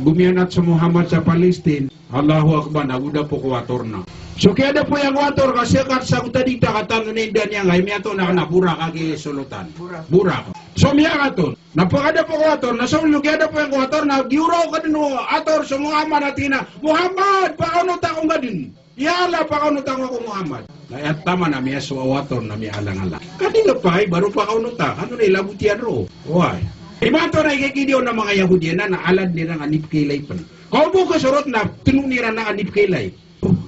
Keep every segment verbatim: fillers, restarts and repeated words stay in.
Gomiyanat so Muhammad sa Palestine. Allahu Akbar, na go dapo ko ator na. So kiyadapo iyan ko ator ka sekat sa gotadita ka tano na inda niyan ka, i miyatoon akn a borak a kisolotan. Borak. So miyakatoon. Na pkadapo ko ator na so kiyadapo iyan ko ator na giyoraw ka dn o ator so Muhammad a tig iyan a, "Muhammad, pakaonot ako ngka dn. Ya Allah, pakaonot ako ngka ko Muhammad." Na aya taman a miyasowa o ator na miyaalangalang. Ka di ngka pay, baro pakaonot a, ano na ilabot iyan roo. Oway. Imanto na ikikidi on a manga Yahudi anan na alad iran a di pkailay pn. Ka o bo kasorot na tnoon iran a di pkailay.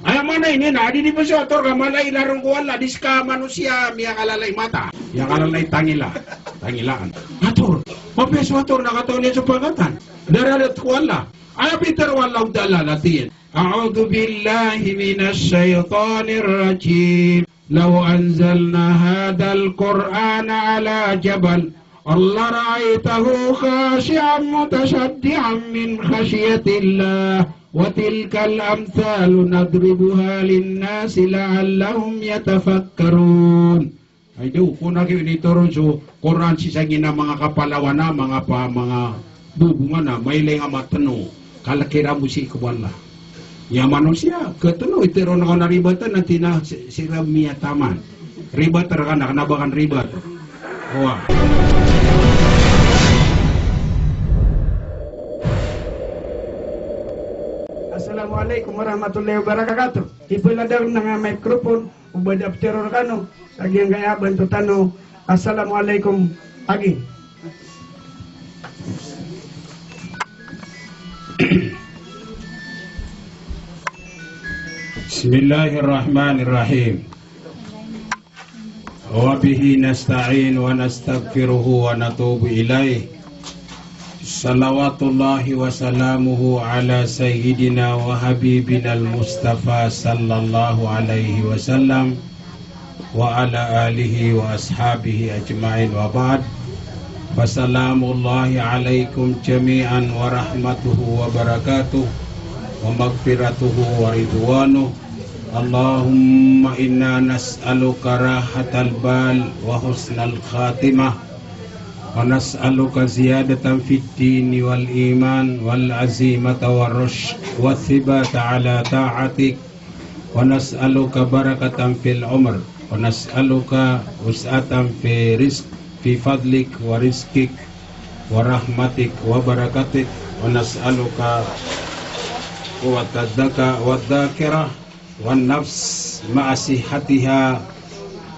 Aya maana ini na adi di pn so ator ka mala i laron ko Allah, di ska manosiya miyakalala i mata. Miyakalala i tangila. Tangilaan. Ator. Mapiya so ator na katawan iyan so pangkatan. Daradat ko Allah. Aya pitharo o Allahu Ta'ala na tig iyan, "A'udhu billahi minash shaytanir rajim. Law anzalna hadhal Qur'ana ala jabal, la ra'aytahu khashi'an mutasaddi'an min khashyatillah. Wa tilkal amthalu nadribuha linnasi la'allahum yatafakkarun." Ay, di, o kon aki initoron so Qur'an sii sa gina manga kapalawan a, manga pa, manga bobongan a, mailay nga matno, kalk iran bo sii ko Allah. Aya manosiya, katno, iteron ako na ribat na tina si-, siran miyataman. Ribat rkana, kna ba kan ribat. Owa. Assalamu alaikum warahmatullahi wabarakatuh. Ipoladaw na nga microphone. O ba da ptero rkano sa giyangkaya a banto tano. Assalamu alaikum. Agi. Bismillahirrahmanirrahim. Wa bihi nasta'in wa nastaghfiruhu wa natubu ilaih. Salawatullahi wa salamuhu ala sayyidina wa habibina al-Mustafa sallallahu alaihi wasallam wa ala alihi wa ashabihi ajma'in, wa ba'd. Fasalamullahi alaikum jami'an wa rahmatuhu wa barakatuh wa maghfiratuhu wa ridwanuh. Allahumma inna nas'aluka rahatal bal wa husnal khatimah. Wa nas'aluka ziyadatan fid dini wal iman wal azimata war rushd wa thibata ala ta'atik. Wa nas'aluka barakatan fil umr. Wa nas'aluka wus'atan fi rizq, fi fadlik wa rizqik wa rahmatik wa barakatik. Wa nas'aluka quwwatadh dhaka wadh dhakirah. Wan nafs ma'a sihhatiha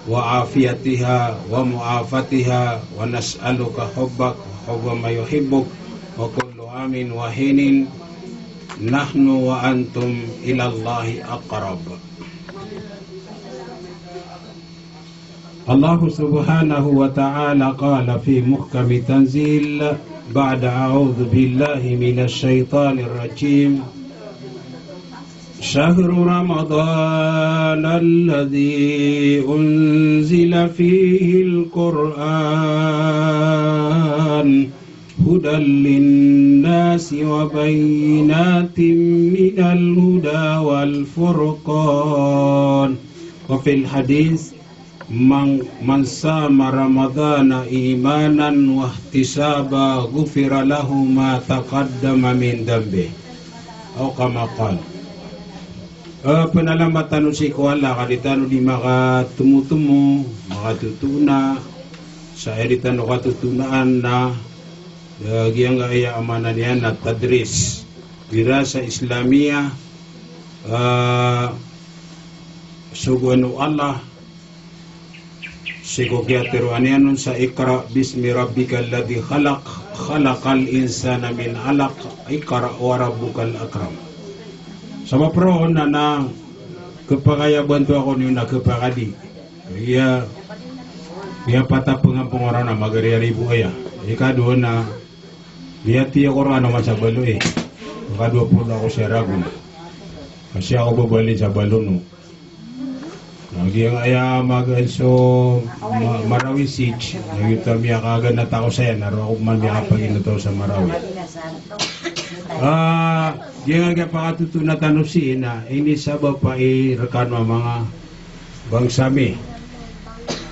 wa afiyatiha wa mu'afatiha, wa nas'aluka hubbak wa hubba man yuhibbuk, wa kullu amin wa hinin nahnu wa antum ilallahi aqrab. Allahu subhanahu wa ta'ala qala fi muhkami tanzil, ba'da a'udhu billahi minash shaytanir rajim. Shahru Ramadan alladhi unzila fihil Qur'an hudan linnasi wa bayyinatin minal huda wal furqan. Wa fil hadith, Man, man sama Ramadana imanan wahtisaban, ghufira lahu ma taqaddama min dhanbih. Aw kama qal. Eh, pnalamat tano sii ko Allah ka di tano di makatomotomo, makatotona, sa aya di tano katotonaan na, eh, giyangkaya a maana niyan na tadris. Dirasa Islamiyah, eh, sogoan o Allah, sii ko kiyatharoa niyan on sa iqra bismi rabbikal ladhi khalaq, khalaqal insana min alaq, iqra wa rabbukal akram. Sabap roo na, na khapakay a banto ako niyo na khapakadi. Iya, iya patapngan pn ko Qur'an a magari a ribo aya. Ikadowa na, iya tiya ko Qur'an a masabalo eh. Makadowa polo ako sa ragon. Kasi ako babalin sa balono. Na giyangkaya magaan so ma-, Marawi Siege, na giyoto a miyakaganat ako saya, na roo ako man miyakapaginat ako sa Marawi. Ah, giyangkaya pakatotona tano sii na inisabap i rkano a manga bangsa mi.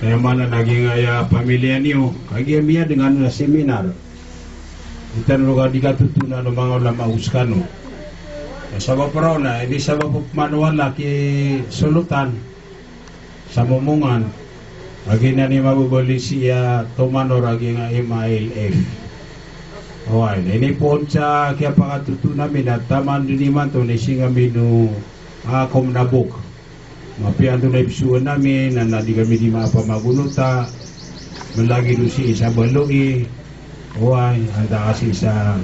Aya maana na giyangkaya pamiliya niyo, kagiya miyadn kano sa seminar. Di tano ka di katotoona o manga ulama o sekano. Sabap roo na, ini sabap o pman o wala ki Solotan sa Momongan a giyanan i mababaloy sii a tomanor a giyangkaya M I L F. Oway, na inipoon sa kiyapakatotoona mi na taman den imanto na sii ngka mino a kom na bok. Mapiya antonaa i pesoon ami na, na di kami di mapamagonota, malagid o sii sa baloy, oway, antaa ka sii sa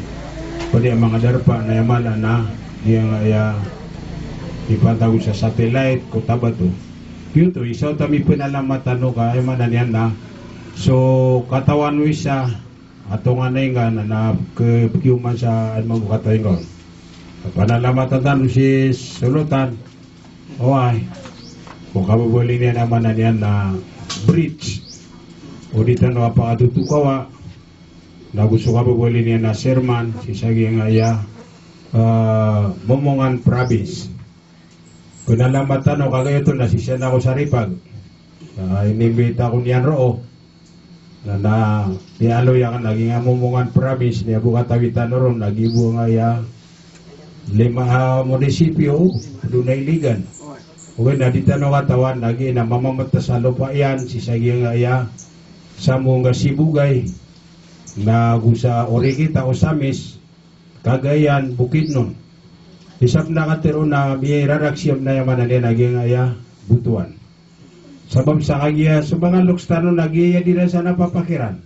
pd a manga darpa na aya mala na giyangkaya ipantag on sa satellite ko Tabato. Giyoto, isa oto a mipanalamat tano ka aya maana niyan na so katawan o isa a tonganay ngka na, na ke-, pekiyoman sa aya mago katawan ngka on. Panalamatan tano si Solotan. Oway. Ko kababaloy niyan a maana niyan na bridge. O di tano a pakatotokawa. Na go so kababaloy niyan a chairman, sii sa giyangkaya, eh, Momongan Province. Panalamatan o kagaya oto na sii sa ako sa Ripag. Ah, inimbita ako niyan roo. Na, na, nialoy akn a giyangkaya Momongan Province, niya bo katawi tano ron, na giya bo angkaya lima, ah, munisipyo, Dona Iligan. Ogaid na di tano katawan, na giya na mamametes a lopa iyan, sii sa giyangkaya Sambuwangga Sibugay, na go sa Orikita, Osamis, Cagayan, Bukidnon. Isa pn a katharo na miyararagsiyam na aya maana niyan a giyangkaya Butuan. Sabap sa kagiya so manga loks tano na giya di ran san a papakiran.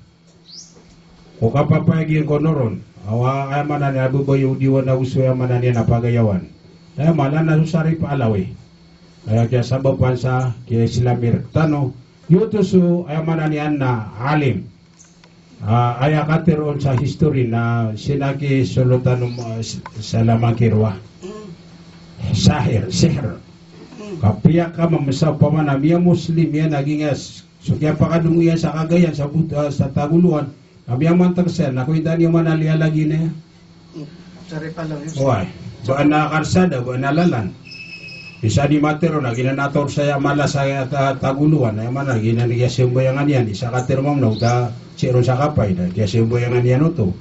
Ko kapapayag iyan ko noron. Awa, aya maana niyan a babay o diwan ago so aya maana niyan a pagayawan. Aya maana na so saripa a laway. Aya kiyasabapan sa kiya-Islami rktano. Giyoto so aya maana niyan na alim. Ah, aya katharo on sa history na sii na ki Solotan o, ah, s-, Salamangkiro a. Sahir, sihr. Kapiya ka mamesa opama na miya-Muslim iyan a giyangkaya s-, so kiyapakadongo iyan sa Cagayan, sa But-, ah, sa Tagoloan. Na miyamantag san, na ko intaan iyo man a liya lagi na iya. Oway. Ba ana karsada, ba ana lalan. Isa di matharo na giyanan a tor saya mala saya ta-, Tagoloan, aya maana giyanan kiyasambayangan iyan, isa katharo mambo na oto sii ron sa Kapay, na kiyasambayangan iyan oto.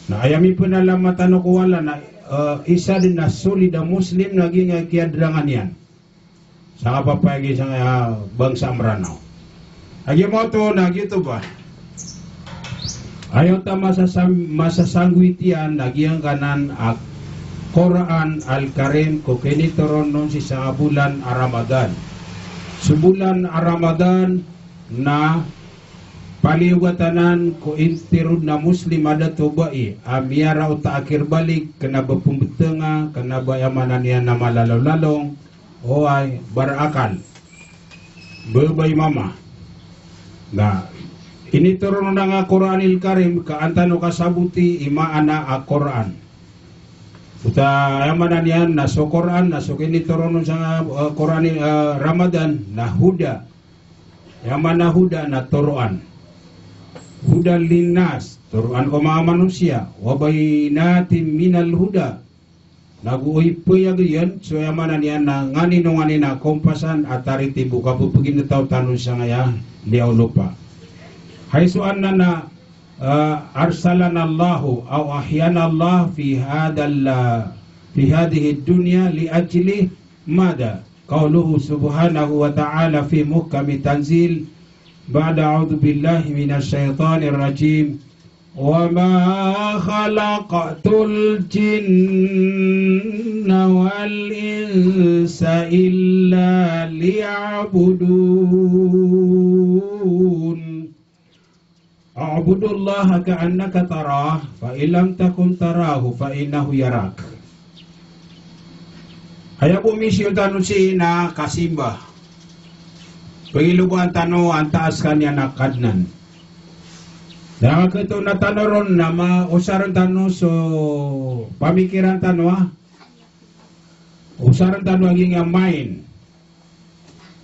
Na aya mipanalamat tano ko wala na, eh, isa den a solid a Muslim na giyangkaya kiyaderangan iyan. Sa kapapayagi sangkaya bangsa Mranaw. Lagid mambo oto na giyoto ba. Aya oto a masasam-, masasanggoit iyan na giyangkanan a Qur'an Al-Karim ko kinitoron on sii sa bolan a Ramadan. So bolan a Ramadan na paliyogatan anan ko intiro den a Muslim a dato bai a miyaraot a akil balig, kena ba pembetanga, kena ba aya maana niyan na malalaw-lalong, oway, barakal. Babay mama. Na, initoron on a Qur'anil Karim, ka an tano kasaboti i maana a Qur'an. Oto aya maana niyan na so Qur'an, na so kinitoron on sa, eh, Qur'an, eh, Ramadan, na huda. Aya maana huda na toroan. Hudan linnas, toroan ko manga manosiya. Wa bayyinatin minal huda. Na go ipoyag iyan, so aya maana niyan na nganin o nganin a kompasan a taritibo ka pepeginetaw tano sangkaya liyawaw lopa. Haythu annana, ah, arsalanallahu aw ahyanallahu fi hadhal, ah, fi hadhihid dunya li ajli madha? Qawluhu subhanahu wa ta'ala fi muhkami tanzil, ba'da a'udhu billahi minash shaytanir rajim. Wa ma khalaqtul jinna wal insa illa liya'budun. A'budullaha ka'annaka tarah, fa in lam takun tarahu, fa innahu yarak. Aya bo misyon tano sii na kasimba. Pagilobaan tano antaa sekaniyan a Kadnan. Na ketoona tano ron na ma-, osaren tano so pamikiran tano, ah. Osaren tano a giyangkaya mind.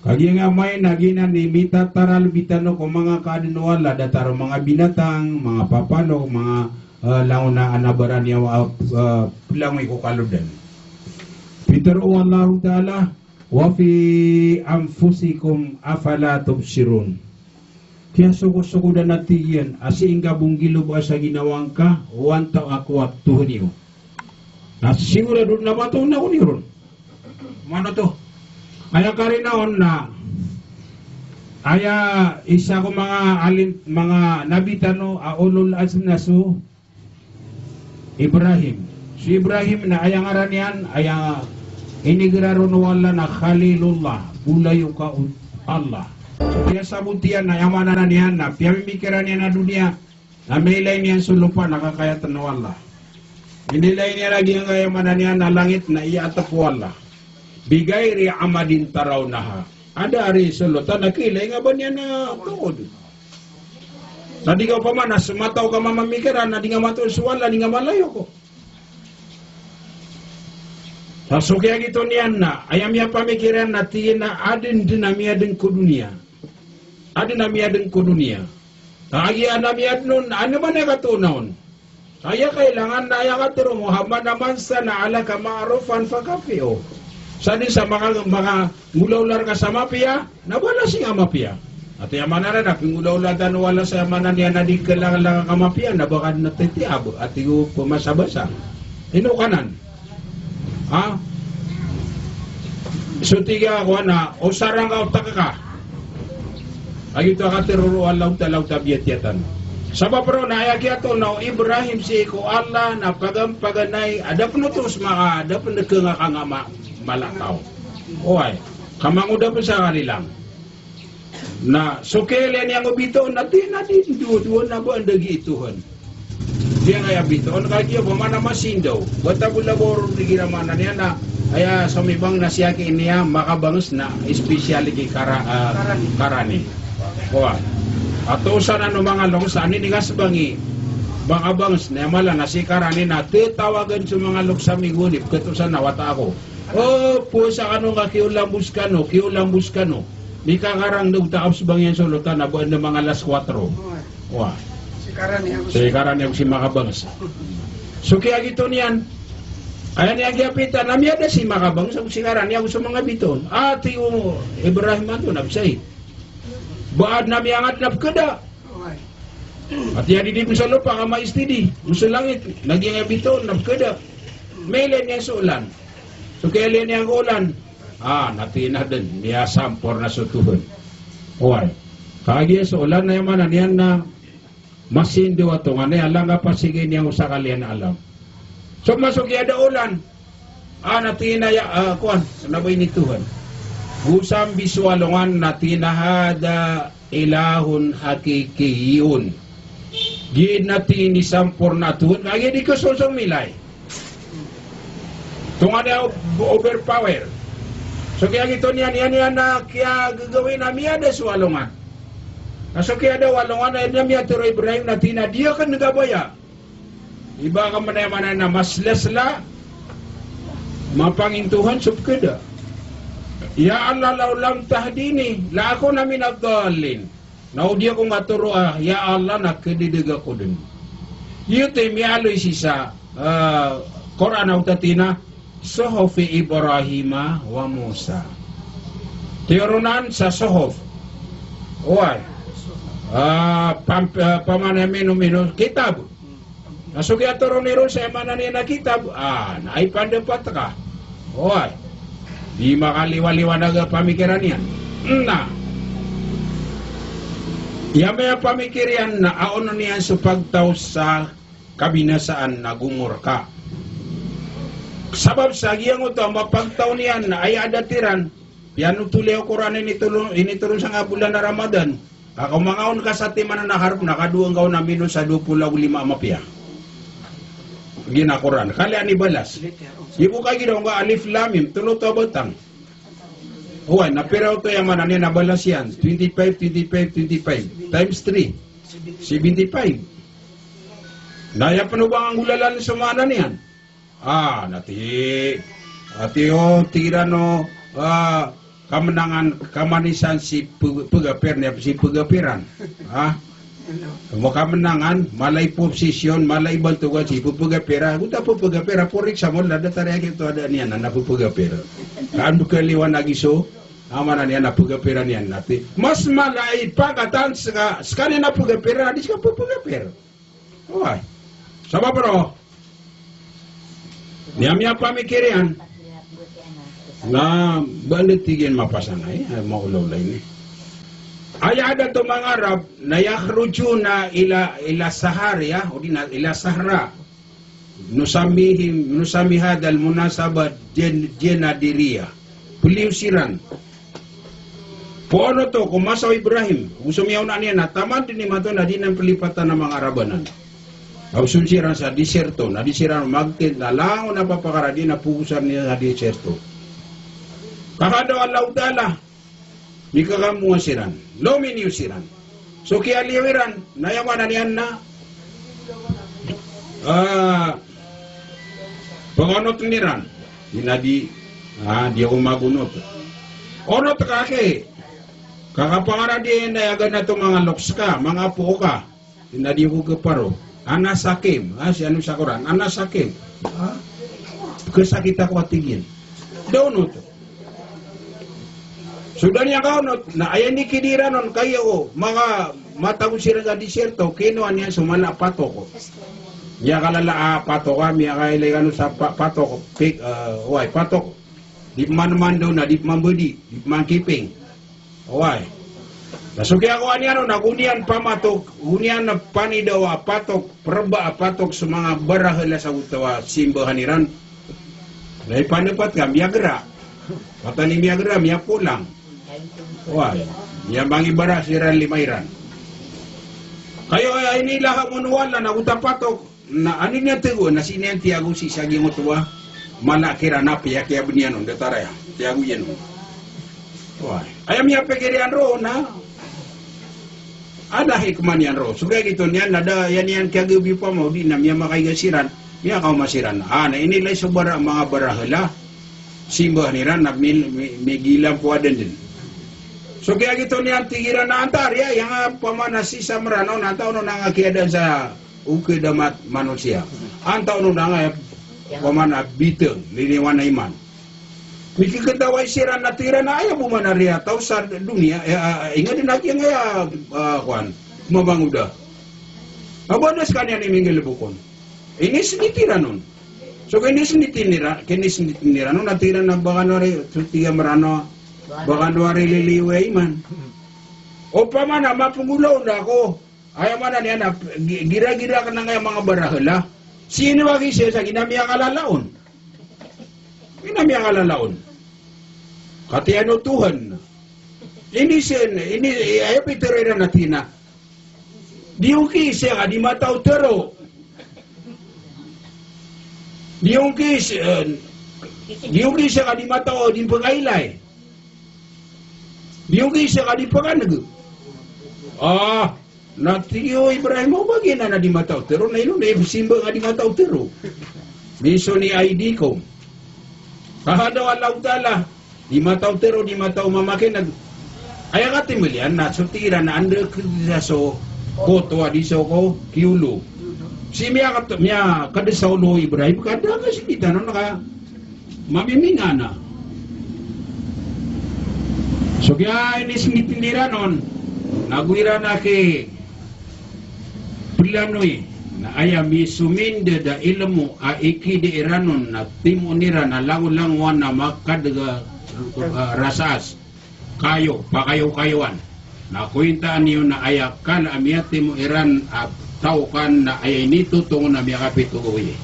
Ka giyangkaya mind na giyanan i mitataralbi tano ko manga kaadn o Allah, datar o manga binatang, manga papano, manga, eh, langon a anabaran iyan, eh, eh, langon ko kalodan. Pitharo o Allahu Ta'ala, "Wa fi anfusikum afala tubsirun." Kiyasogosogodan a tig iyan a sii ngka bo nggiloba sa ginawa ngka, o antawaa ko a Tohan iyo. Na sigurado na matoon ako niyo ron. Mano oto? Aya karina on na aya isa ko manga alim, manga nabi tano a ulul azmi na so Ibrahim. So Ibrahim na aya ngaran iyan, aya inigiraron o Allah na Khalilullah, bolayoka o Allah. So piyasabot iyan na aya maana niyan na piyamimikiran iyan a doniya, na mailay niyan so lopa na kakayatan o Allah. Inilay niyan lagid angkaya maana niyan a langit na iyatap o Allah. Bighairi amadin tarawnaha. Anda ari so lopa na kailay nga ba niyan a tood. Na di ka opama na so mata o ka mamamikiran na di nga matoon so Allah, di nga malayok. Sa so kiyagito niyan na aya miyapamikiran na tig iyan a aden den a miyadeng ko doniya. Aden a miyadeng ko doniya. Kagiya na miyadeng on, ano man aya katoon on? Aya kailangan na aya katharo o Muhammad na man sana'a laka ma'rufan fakafi'hu. Sa den sa maka, makangolawla rka sa mapiya, na balasi ngka mapiya. Ati aya maana niyan na pingolawlaan o Allah sa aya maana niyan na di kailangan ka mapiya, na ba ka den titiyab, ati o pemasa-basa. Ino kanan? Ha? So tig a kowan a, o sarang ka o tak ka. Lagid oto a katharo o Allahu Ta'ala o tabiya tiyatan. Sabap roo na aya kiyatoon o Ibrahim sii ko Allah na pagan-paganay, a da pen oto so maka, da pen deken a kanga ma, mala a taw. Oway. Kamangoda pen sa kalilang. Na so kiyailay niyan ko bitoon na tig iyan a di, dowa-dowa na ba anda gii Tohan. Di ngka aya bitoon, kagiya ba maana masindaw. Ba tago labaw ron di gira maana niyan na, aya somibang na siyaki ini a makabanges na especially ki kara, ah, karani. Kowa. Ato san ano manga loks, ani di nga sebangi makabanges na aya mala na si karani na tetawagan so manga loks a migonip, ketosan na wata ako. O, powasa kano nga kiolambos kano, kiolambos kano. Mikakarang na oto a kapesebang iyan so lopa na ba anda manga alas kuwatro. Wa. Si karani ago si makabanges. So kiyagito niyan. Aya niyan kiyapitan, na miyada si makabanges ago si karani ago so manga bitoon. Ati o Ibrahim anto na besai. Ba aden a miyangat na pekeda. Ati aya di di pen so lopa ka ma-steady, pen so langit, na giyangkaya bitoon na pekeda. Mailay niyan so olan. So kiyailay niyan ko olan, ah, na tig iyan a den, miyasamporna so Tohan. Oway. Kagiya so olan na aya maana niyan na masindaw a tonganay a langka pasigay niyan ko sakaliyan a alam. So masok iyan da olan. Ah, na tig iyan a, ah, kowan, na ba ini Tohan. Go sambi so alongan na tig iyan a hadha ilahun haqiqiyyun. Giya na tig iyan i samporna a Tohan, kagiya di ko sosong milay. Tonganay a o-, overpower. So kiyagito niyan, iyan iyan a kiyagagawii na miyada so alongan. Na so kiyada o alongan na iyan a miyatharo o Ibrahim na tig iyan a di aken kabaya. Iba ka manaya-manaya na maslasla, mapangintohan so pekeda. Ya Allah, law lam tahdini, la akuna minad dallin. Na o di ako nga toroa, ya Allah, na kededeg ako den. Giyoto i miyaaloy sii sa, ah, Qur'an a oto a tig iyan a, suhufi Ibrahima wa Musa. Tiyoronan sa suhuf. Oway. Ah, pam-, ah, pamanaya mino-mino, kitab. Na so kiyatoron iron sa aya maana niyan a kitab, ah, na aya pandapat ka. Oway. Di makaliwaliwanag a pamikiran iyan. Na aya miyapamikir iyan na aonon iyan so pagtaw sa kabinasaan na gomorka. Sabap sa giyangkoto a mapagtaw niyan na aya adat iran, piyanothol iyan o Qur'an a initoro-, initoron sangkai a bolan a Ramadan. Ka o manga on ka sa timan a harap na kadowa ngka on a mino sa dowa polo ago lima a mapiya. Giya na Qur'an. Kaliyan i balas. Ibo ka giraw nga Alif Lam Mim, tolo oto a batang. Oway, na pira oto aya maana niyan a balas iyan? Twenty-five, twenty-five, twenty-five. Times three. Seventy-five. Na aya pen o ba nggolalan so maana niyan. Ah, na ti, ati o, tig iran o, ah, kamenangan, kamanisan si pe-, pegaper niyan, si pegaperan. Ah? Mo kamenangan, mala i posisyon, mala i bantogan si pepegapera. Go ta pepegapera, for example, na datar iyan giyoto a adaan iyan, na pepegapera. Ka anda kaliwanag iso, Aya maana niyan na pagapiran iyan na ti mas mala i pagatan ska, skaniyan na pagapiran, di ska pagapir. Oway. Sabap roo niyan miyapamikir iyan na ba letigen mapasang ay, ay maolaola ini. Aya adat o manga Arab na yakhrujuna ila, ila sahariya, o di na, ila sahra. Nusamihim, nusami hadhal munasabah jan-, janadiriya. Peliyo siran. Poon oto ko masa o Ibrahim, go so miyaona niyan na taman den imanto na di nan pelipatan a manga Arab anan. Ago son siran sa disyerto, na di siran magtent na langon a papakaradi na pogosan iyan sa disyerto. Ka kadaw o Allahu Ta'ala, mikakamonga siran, lominiyo siran. So kiyaliyo iran na aya maana niyan na, ah, pangonot iran. Di na di, ah, di ako magonot. Onot ka aki, ka kapangaradi na aya ganat o manga loks ka, manga apo ka. Di na di ako kaparo. Ana Sakim. Ah, si ano sa Quran. Ana Sakim. Ah? Kasakit ako a tig iyan. Da onot. So da niyan kaonot, na aya ini kid iran on, kagiya ko manga matago siran sa disyerto, kinowa niyan so mala a patok. Miyakalala a patok, ah, miyakailay kano sa pa-, patok, pig, ah, oway, patok. Di pman mandaw na, di pman bedi, di pman kiping. Oway. Na so kiyakowa niyan on na go niyan pamatok, go niyan panidawa a patok, pereba a patok so manga barahala sa oto a simbahan iran. Na ipanapat ka, miyagra. Patan i miyagra, miyapolang. Oway. Miyamangibara siran lima iran. Kayo, aya ini laham on o Allah na go ta patok. Na ano niyan tego, na sii niyan tiyago sii sa giyangkoto a mala kiran a piyakiyaben iyan on, datar aya tiyago iyan on. Oway. Aya miyapikir iyan roo na ada hikmah niyan roo. So kagiya giyoto niyan na da iyan iyan kiyagabi pama o di na miyamakaiga siran, miyakaoma siran. Ah, na inilay so bara, manga barahala, simbahan iran na mi-, mi-, migilampo a denden. So kagiya giyoto niyan tig iran na antaa riya, aya nga pamana sii sa Meranaw na antaa on a nga kiyadaan sa okit a mat-, manosiya. Antaa on a nga, pamana, biten, liniwan a iman. Mikiketaway siran na tig iran a aya bo man a riya taw sa doniya, eh, ah, inged na giyangkaya, ah, kowan, mabangoda. Aba na sekaniyan i minggalebok on. Inisendit iran on. So kinisendit iran, kinisendit iran on na tig iran a ba kano ari, so tig a Meranaw, ba kano ari liliyo a iman. Opama na mapenggolaola ako, aya maana niyan na gi-, gira-gira ka na ngaya manga barahala. Sino a gisa sa gina miyakalala on. Gina miyakalala on. Katiyan o Tuhan. Ini sen, ini, aya pitero iran a tig iyan a, di ongkisa ka di mataw tero. Di ongkis-, eh, di ongkisa ka di mataw di pekailay. Di ongkisa ka di pekaneg. Ah, na tig o Ibrahim, o ba giyanan a di mataw tero, na ino na ipesimba nga di mataw tero. Miso ni aidikum. Ka kadaw o Allahu Ta'ala, di mataw tero, di mataw mamakineg. Aya katimbel iyan na so tig iran na anda keda so koto a di so ko kiyolo. Sii miyakat-, miyakadesa olo o Ibrahim, ka da ka sendit anon ka mamimingana. So giya inisendit iran on, na go iran a ki pelanoy, na aya misominded a ilmo a ikidi iran on na timoon iran a langolangowan a makadeg a, eh, rasaas, kayo, pakayokayowan. Na kointaan iyo na aya kala a miyatimo iran a taw kan na aya initotong na miyakapito gawii.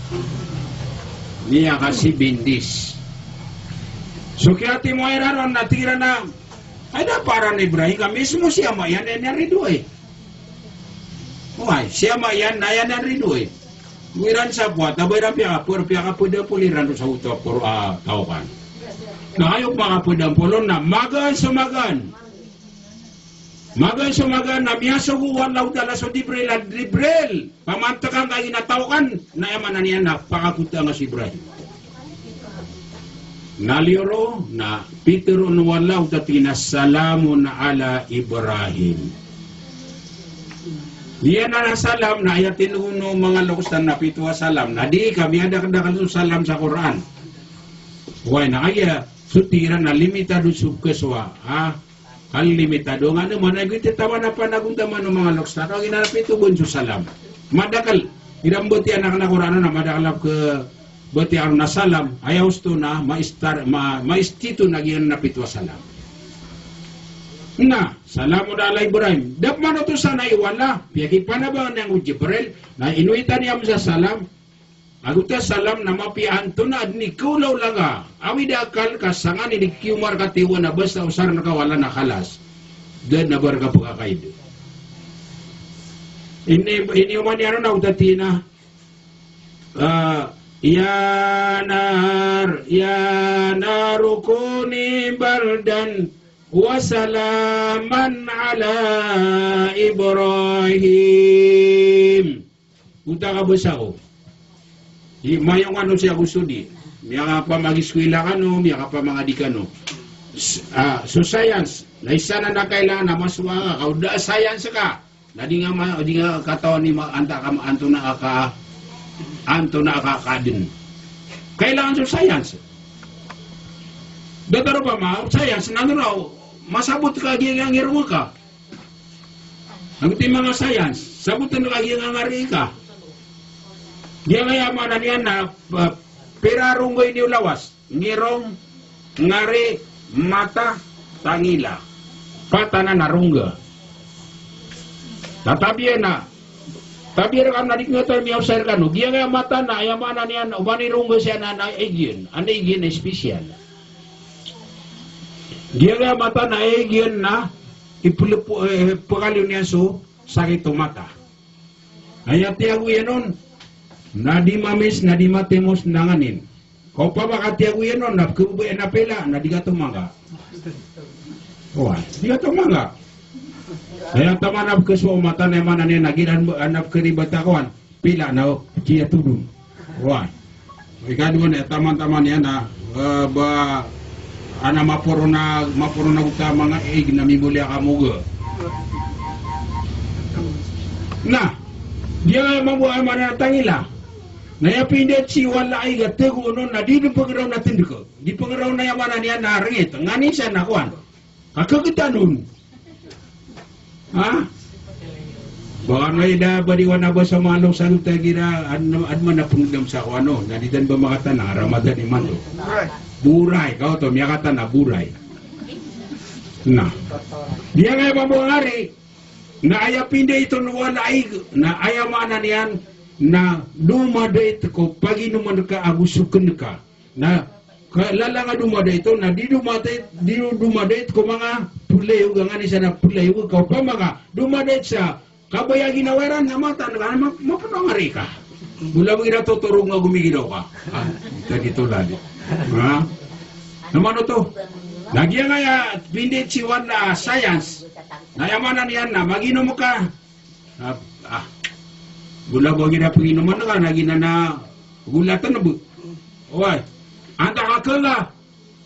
Miyakasibindis. So kiyatimo iran on na tig iran a, ay da paran Ibrahim ka mismo si ama iyan, aya niyan ridoay. Oway, si ama iyan na aya niyan ridoay. Go iran sa pwat, aba iran piyakapor, piyakapedapol iran sa oto a por-, ah, taw kan. Na kayo piyakapedapol on na magaan so magaan. Magaan so magaan na miyasogo o Allahu Ta'ala so Jibril a, Jibril, pamantekan ka ina taw kan, na aya maana niyan na pakakotaan ka si Ibrahim. Na liyo ron, na pitero o Allahu Ta'ala tig iyan a, "Salamun ala Ibrahim." Iyan a salam, na aya tinogon o manga loks tano na pito a salam. Na di ka miyadakdakl so salam sa Qur'an. Oway, na aya So tig iran na limitado so kesowa, ha? Kalimitado nga na manay giti taman a panagontaman o manga loks ta ka ginanap ito bon so salam. Madakl. Iran bati anak na Qur'an na madakl a ke bati aron a salam. Aya osto na maistar, ma, maistito na giyan na pito a salam. Na, salamun ala Ibrahim. Da pman oto sanay o Allah, piyakipanabangan iyan o Jibril, na inowitan iyan sa salam, ago ta salam na mapiya antonaa dn i kaolaola nga. Awid a akal ka sangani di kiyomar ka tiwa na basta osar na ka wala na khalas. Da dn a ba rka pkakaid. Ini, ini oman iyan na oto tig iyan a, ah, ya nar, ya naru kuni bardan wa salaman ala Ibrahim. Onta ka basa ko. Di mayong ano siya gusto di. Miyakapamagiskwila kano, miyakapamangadi kano. S-, ah, so science, na isa na na kailangan na masowa ka, ka o da science ka. Na di nga ma-, di nga katawan i ma-, anta ka ma-, antonaa ka, antonaa ka kaadn. Kailangan so science. Datar opama, science, na ano na, masabot ka giya nga ngirong ka. Ago ti manga science, sabotn ka giya nga ngari ka. Giya nga aya maana niyan na, ah, pira rongga i niyo lawas. Ngirong, ngari, mata, tangila. Pat anan a rongga. Na tabiya na. Tabiya rkano na di ngka miyaosay rkano. Giya nga mata na, aya maana niyan, oba ni rongga siya na, na ig iyan. Anda ig iyan na special. Giya nga mata na ig iyan na, iplepo, eh, pkaliyo niyan so sakit o mata. Aya tiyago iyan on, na di mamis, na di matimos, na nganin. Ka opama ka tiyago iyan on, na pkhababayaan na pila, na di ka tomangga. Oway, di ka tomangga. Aya taman a pkhasowa o mata na aya maana niyan na giran, na pkharibat a kowan. Pila na o, kiyatodon. Oway. Ikadowa na, taman-taman iyan na, eh, ba, ana maporona, maporona oto a manga ig na mimoli a kamoga. Na, di aya mambo aya maana na tangila. Na aya pindit si wala ig a tago on na di dn pngraw na tndka. Di pngraw na aya maana niyan na rngit. Nganin sa na kowan. Kakagtan on. Ha? Baka na ida ba di wan a ba sa malo sa luta gira, an-, an man a pngdam sa ko ano, na di dan ba makatana, Ramadan imanto. Buray, ka oto, miyakatana, buray. Na. Di aya nga mambo a ngari, na aya pindit on wala ig, na aya maana niyan, na domadait ko paginoman ka ago sokn ka. Na, ka, lala nga domadait on, na di domadait, di domadait ko manga playog, nganin sa na playog, ka opama ka domadait sa kabaya a ginawa iran na mata, na ka, ma-, mapno a ngari ka. Bola bo iran totorog nga gomiginaw ka. Ah, tadi to lali. Ha? Na mano to? Na giya nga aya pindit si wan a science. Na aya maana niyan na maginom ka. Ah, ah. Bola bo a gira paginoman ka, na giya na golatn bo. Oway. Antaa ka kala.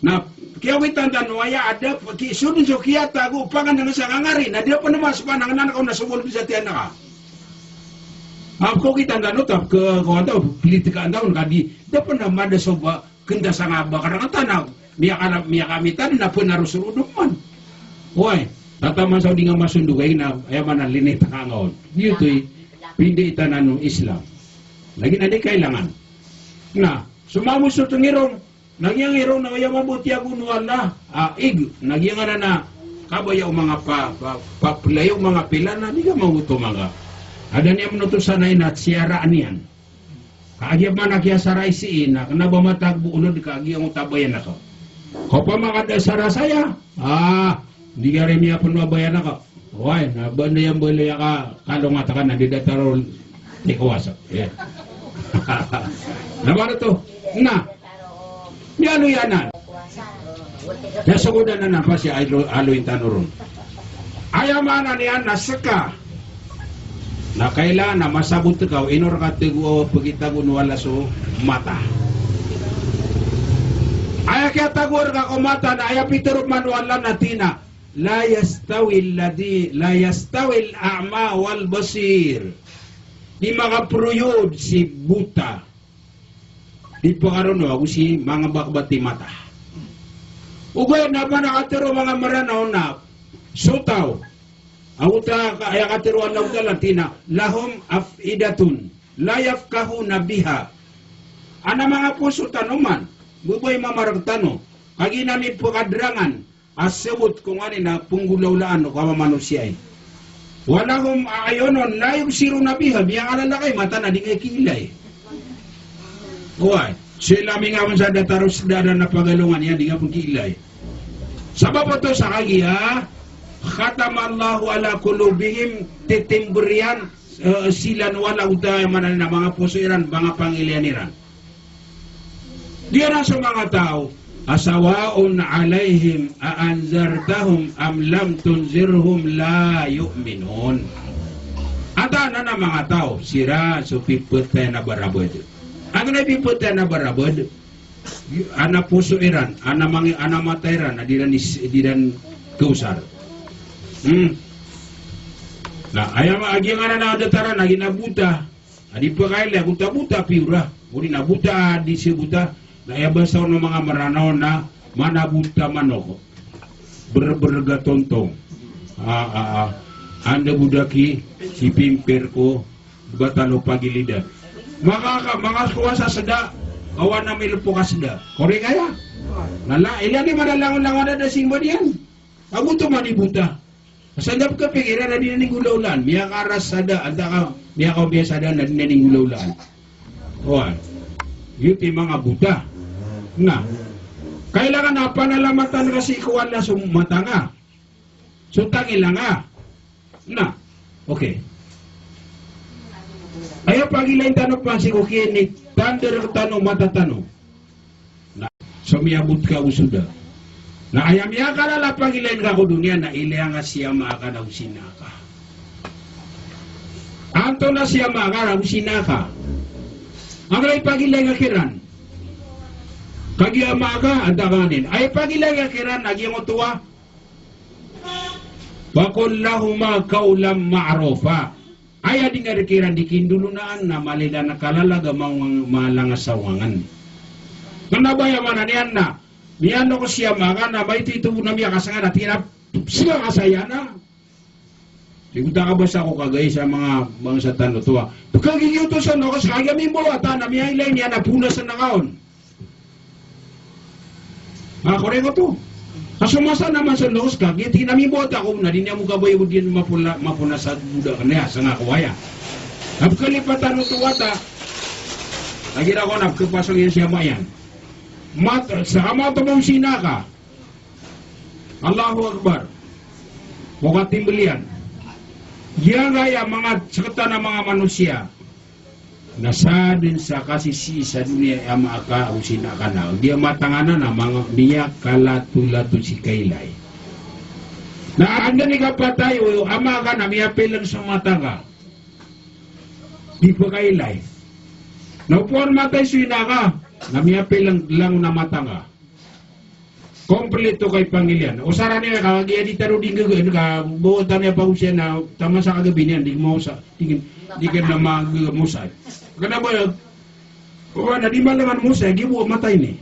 Na, kiyawitan tano aya a da, ki, so dn so kiyatago, pangnngkn sa ngangari, na di pn mas pangnngkn ka on na so bol bisa tiyan ka. Ah, ko kitan tano, tap, ke, ko antaa, politika antaa, ka di, da pn mada so ba, Kna sa nga ba karangatan a miyaka-, miyakamitan na pnarosorod man. Oway, tataman sa o di nga masondog ay na, aya maana linit ka nga on. Giyoto i pindit anan o Islam. Lagid na di kailangan. Na, so mambo so tngirong, na giyangkaya ngirong na aya mambo tiyago o Allah, a, ig, na giyangkanan a kabaya o manga pa, pa, paplay o manga pila na di ka mambo tomangga. Adn iyan manoto sanay na siyaraan iyan. Kagiya pman a kiyasaray sii na kna ba matag bo onod kagiya ngo tabayan ako. Ka opama ka da sara saya, ah, di ka rin niya pn mabayan ako. Oway, na ba na yan baloy a ka, kalongat ka na di datar o tikowas. Yeah. Na ba to? Na, Miyaaloy anan. Kasogodan anan, pasi alo-, aloyin tano ron. Aya maana niyan na ska na kailangan a masabot ka o ino rka tago, pagitago o Allah so mata. Aya kiyatago rka ko mata na aya pitharo pman o Allah na tig iyan a, "La yastawi alladhi, la yastawi al-a'ma wal basir." Di makaproyod si bota. Di pakarono ago si manga bakbat i mata. Ogaid na ba na katharo o manga Mranaw na so taw, a oto ka, aya katharo o Allahu Ta'ala, tig iyan a, "Lahum af'idatun la yafqahuna biha." Adn a manga poso tano man, babay mama rktano, kagiya na mipkadrangan a sabot ko nganin a pnggolawlaan o kamamanosiya i. "Wa lahum a'yunun la yubsiruna biha," miyakalala kay mata na di nga kiilay. Oway, so ilay a mingapn sa datar o sda anan a pagalongan iyan, di nga pn kiilay. Sabap oto sa kagiya, "Khatamallahu ala qulubihim," titimbr iyan, eh, silan o Allah, oto aya maana niyan a manga poso iran, manga pangilay iran. Giyanan so manga taw a, "Sawa'un alaihim a anzartahum am lam tunzirhum la yu'minun." Antaa nan a manga taw, siran so piptay na barabd. Antonaa i piptay na barabd? Adn a poso iran, adn a mangi-, adn a mata iran, a di iran is-, di iran kaosar. Hmm. Na, aya ma-, a giyanan a datar anan a giya na bota. A di pkailay, bota-bota piora. Odi na bota a di sabota. Na aya basa o manga Mranaw na manabota manok. Ber-, berga tontong. A, a, a. Anda bodaki, si pimpir ko, batalo pagilidan. Maka-, makakowa sa sda, kawan a milpo ka sda. Korek aya? Na la, ilay di madalangon-langon a da simba diyan. Ago oto man i bota. Sa da pkapikir iran na di niyan inggolawlaan. Miyakaras sa da, antaa ka, miyakaompiya sa da na di niyan inggolawlaan. Oway. Giyoto i manga bota. Na. Kailangan a panalamatan ka sii ko Allah so mata nga. So tangila nga. Na. Okay. Aya pagilayn tano pman sii ko kinitandar tano mata tano. Na, so miyabot ka o so da. Na aya miyakalala a pagilayn ka ko doniya na ilaya nga si ama aka na o si ina aka. Antonaa si ama aka na o si ina aka? Antonaa i pagilayn ka kiran? Kagiya ama aka, antaa ka nganin. Aya pagilayn ka kiran, a giyangkoto a, "Wa qul lahuma qawlan ma'rufa." Aya di nga rkiran di kindolonaan na mala i lana kalalag a ma-, malangas a ongangn. Kna ba aya maana niyan na, miyanoko si ama ka na maito-ito bo na miyakasngan a tig iyan a, "Sii ka kasayana." Di ko ta kabasa ko kagay sa manga bangsa tano oto a, pkagiyoto sa nokos kagiya mimbawata na miyailay niyan a ponas a nakaon. A, korek oto. Ka so masa na man so loks ka, giya tig iyan a mimbawata ako, na di niyan bo kabaya bo diyan mapona-, maponas a boda kna aya, sangka ko aya. Na pkalipatan oto wata, lagid ako na pkapasong iyan si ama iyan. Mat-, sa ama oto man o si ina ka. Allahu Akbar. Bo katimbl iyan. Giyangkaya manga sktano a manga manosiya. Na sadn sa kasisii sa doniya i ama aka ago si ina aka na, di a matang anan a manga miyakalatolatol si kailay. Na anda i kapatay o ama aka na miyapilng so mata ngka. Di pkailay. Na opama matay so ina aka, na miyapilng langon a mata ngka. Kompleto ka i pangilay iyan. Osaran iyan ka, kagiya di tano di nggagaan ka, bo tano iya pagosay na taman sa kagabi niyan, di maosa, di, di ka na mag-, maosa. Kna ba, o, na di malangan maosa, giya bo matay ini.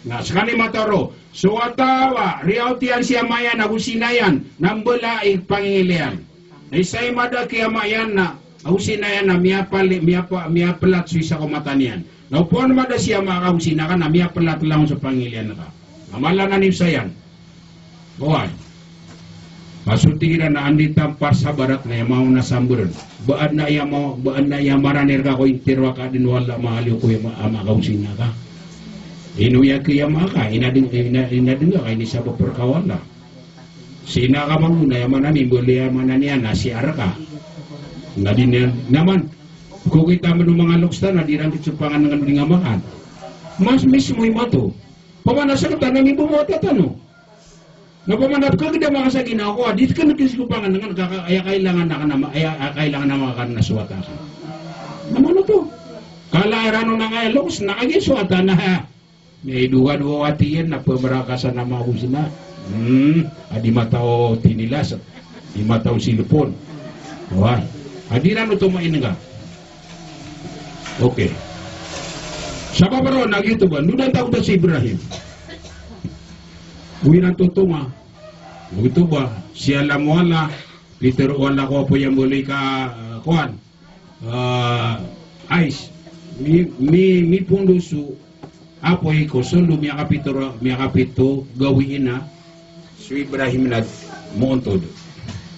Na, skaniyan mataro, so wata a riyaot iyan si ama iyan ago si ina iyan, na mbala i pangilay iyan. Na isa i mada ki ama iyan na, ago si ina iyan na miyapali-, miyapa-, miyaplat so isa ko mata niyan. Na opama mada si ama ka ago si ina ka na miyaplat langon so pangilay iyan ka. Na mala na niyo saya. Oway. Ka so tig iran a anda i tampar sa barat na aya maona sa mbrn. Ba adn a aya ma-, ba adn a aya marani rka ko intiro a kaadn o Allah, maaliyo ko aya ma-, ama ka ago si ina ka. Ino aya ki ama ka, inadn, ina-, inadn ka, inisabap rka o Allah. Si ina ka mambo na aya maana niyan, mbala aya maana niyan na si arka. Na di niyan, na man, ko kita mano manga loks tano, na di ran di so panganangan di nga makan. Mas mismo i mato. Pamana sa kata na mimbawata tano. Na pamana pkagda maka sa ginawa ko, di kn kis ko panganangan, ka, ka, aya kailangan na ka na ma-, aya, aya kailangan na maka na so wata ka. Na mano to? Kala iran o na nga aya loks, na kagiya so wata na, ha. Miyaidowad o wati iyan na pmrakasan a mago sina. Hmm, a di matao tinilas, di matao silpon. Wa, a di ran oto main ka. Okay. Sabap roo na giyoto ba, nodan ta oto si Ibrahim. Bo iran totonga. Oto ba, si alam o Allah, pitharo o Allah ko apoy a mbaloy ka, ah, kowan. Ah, ais. Mi, mi, mipondo so apoy ko sold o miyakapito, miyakapito gawii na so Ibrahim na moontod.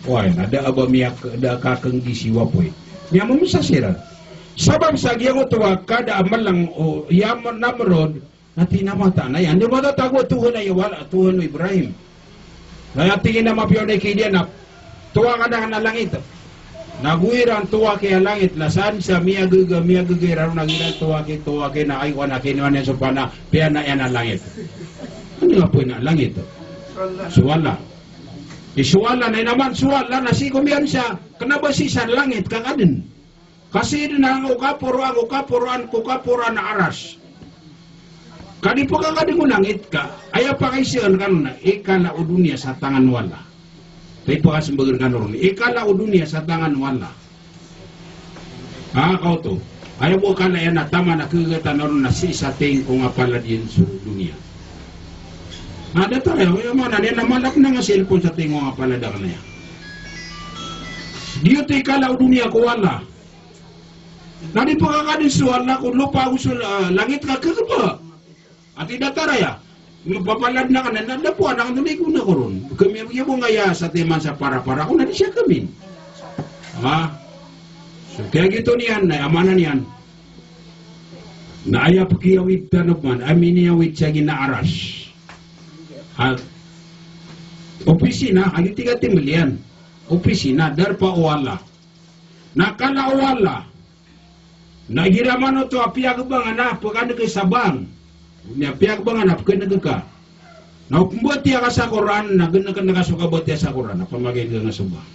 Oway, na da a ba miyak-, da a kaknggisi o apoy. Miyamomsa siran. Sabap sa giyangkoto a kada a malang o, iya Namrod, na tig iyan a mataan aya. Anda matatago a tohan a aya wala, tohan o Ibrahim. Na aya tig iyan a mapiya o na ikidi iyan a towa ka da kna langit. Na go iran towa ki a langit, na san sa miyagaga, miyagaga iran, na giran towa ki, towa ki, na ay, wana ki, wana so pana, piyana iyan a langit. Anda nga pn a langit? So Allah. I so Allah, na inaman so Allah, na sii ko miyansa, kna ba sii sa langit, ka kadn. Ka sii dn a, o kaporoan, o kaporoan, ko kaporoan a Aras. Ka di pkakadn ko langit ka, aya pakaisa rkano na, ikala o doniya sa tangan o Allah. Tay pkasmbag rkano ron, ikala o doniya sa tangan o Allah. Ah, kaoto. Aya bo kala iyan a taman a kagagatan ron na sii sa tingko nga palad iyan so doniya. Ah, datar aya, aya maana niyan na malap na nga cellphone sa tingko nga palad a kna aya. Di oto ikala o doniya ko Allah. Na di pkakadn so Allah ko lopa ago so, ah, langit ka kagaba. Ati datar aya. Mapapalad na kna, na da poan a kna di ko na koron. Kami iya bo nga aya sa timan sa para-para ko na di siya kami. Ha? So, kaya gito niyan, na aya maana niyan. Na aya pkiyawid tano pman, a miniyawid sa gina Aras. Ha? Opisina, agi tiga timbl iyan. Opisina, darpa o Allah. Na kala o Allah. Na igira man oto a piyagbangan a pkhan'g sa bang. Aya piyagbangan a pkhan'g ka. Na o pmbatiya ka sa Qur'an, na gn'kn ka so kabatiya sa Qur'an, na pamagay ka nga so bang.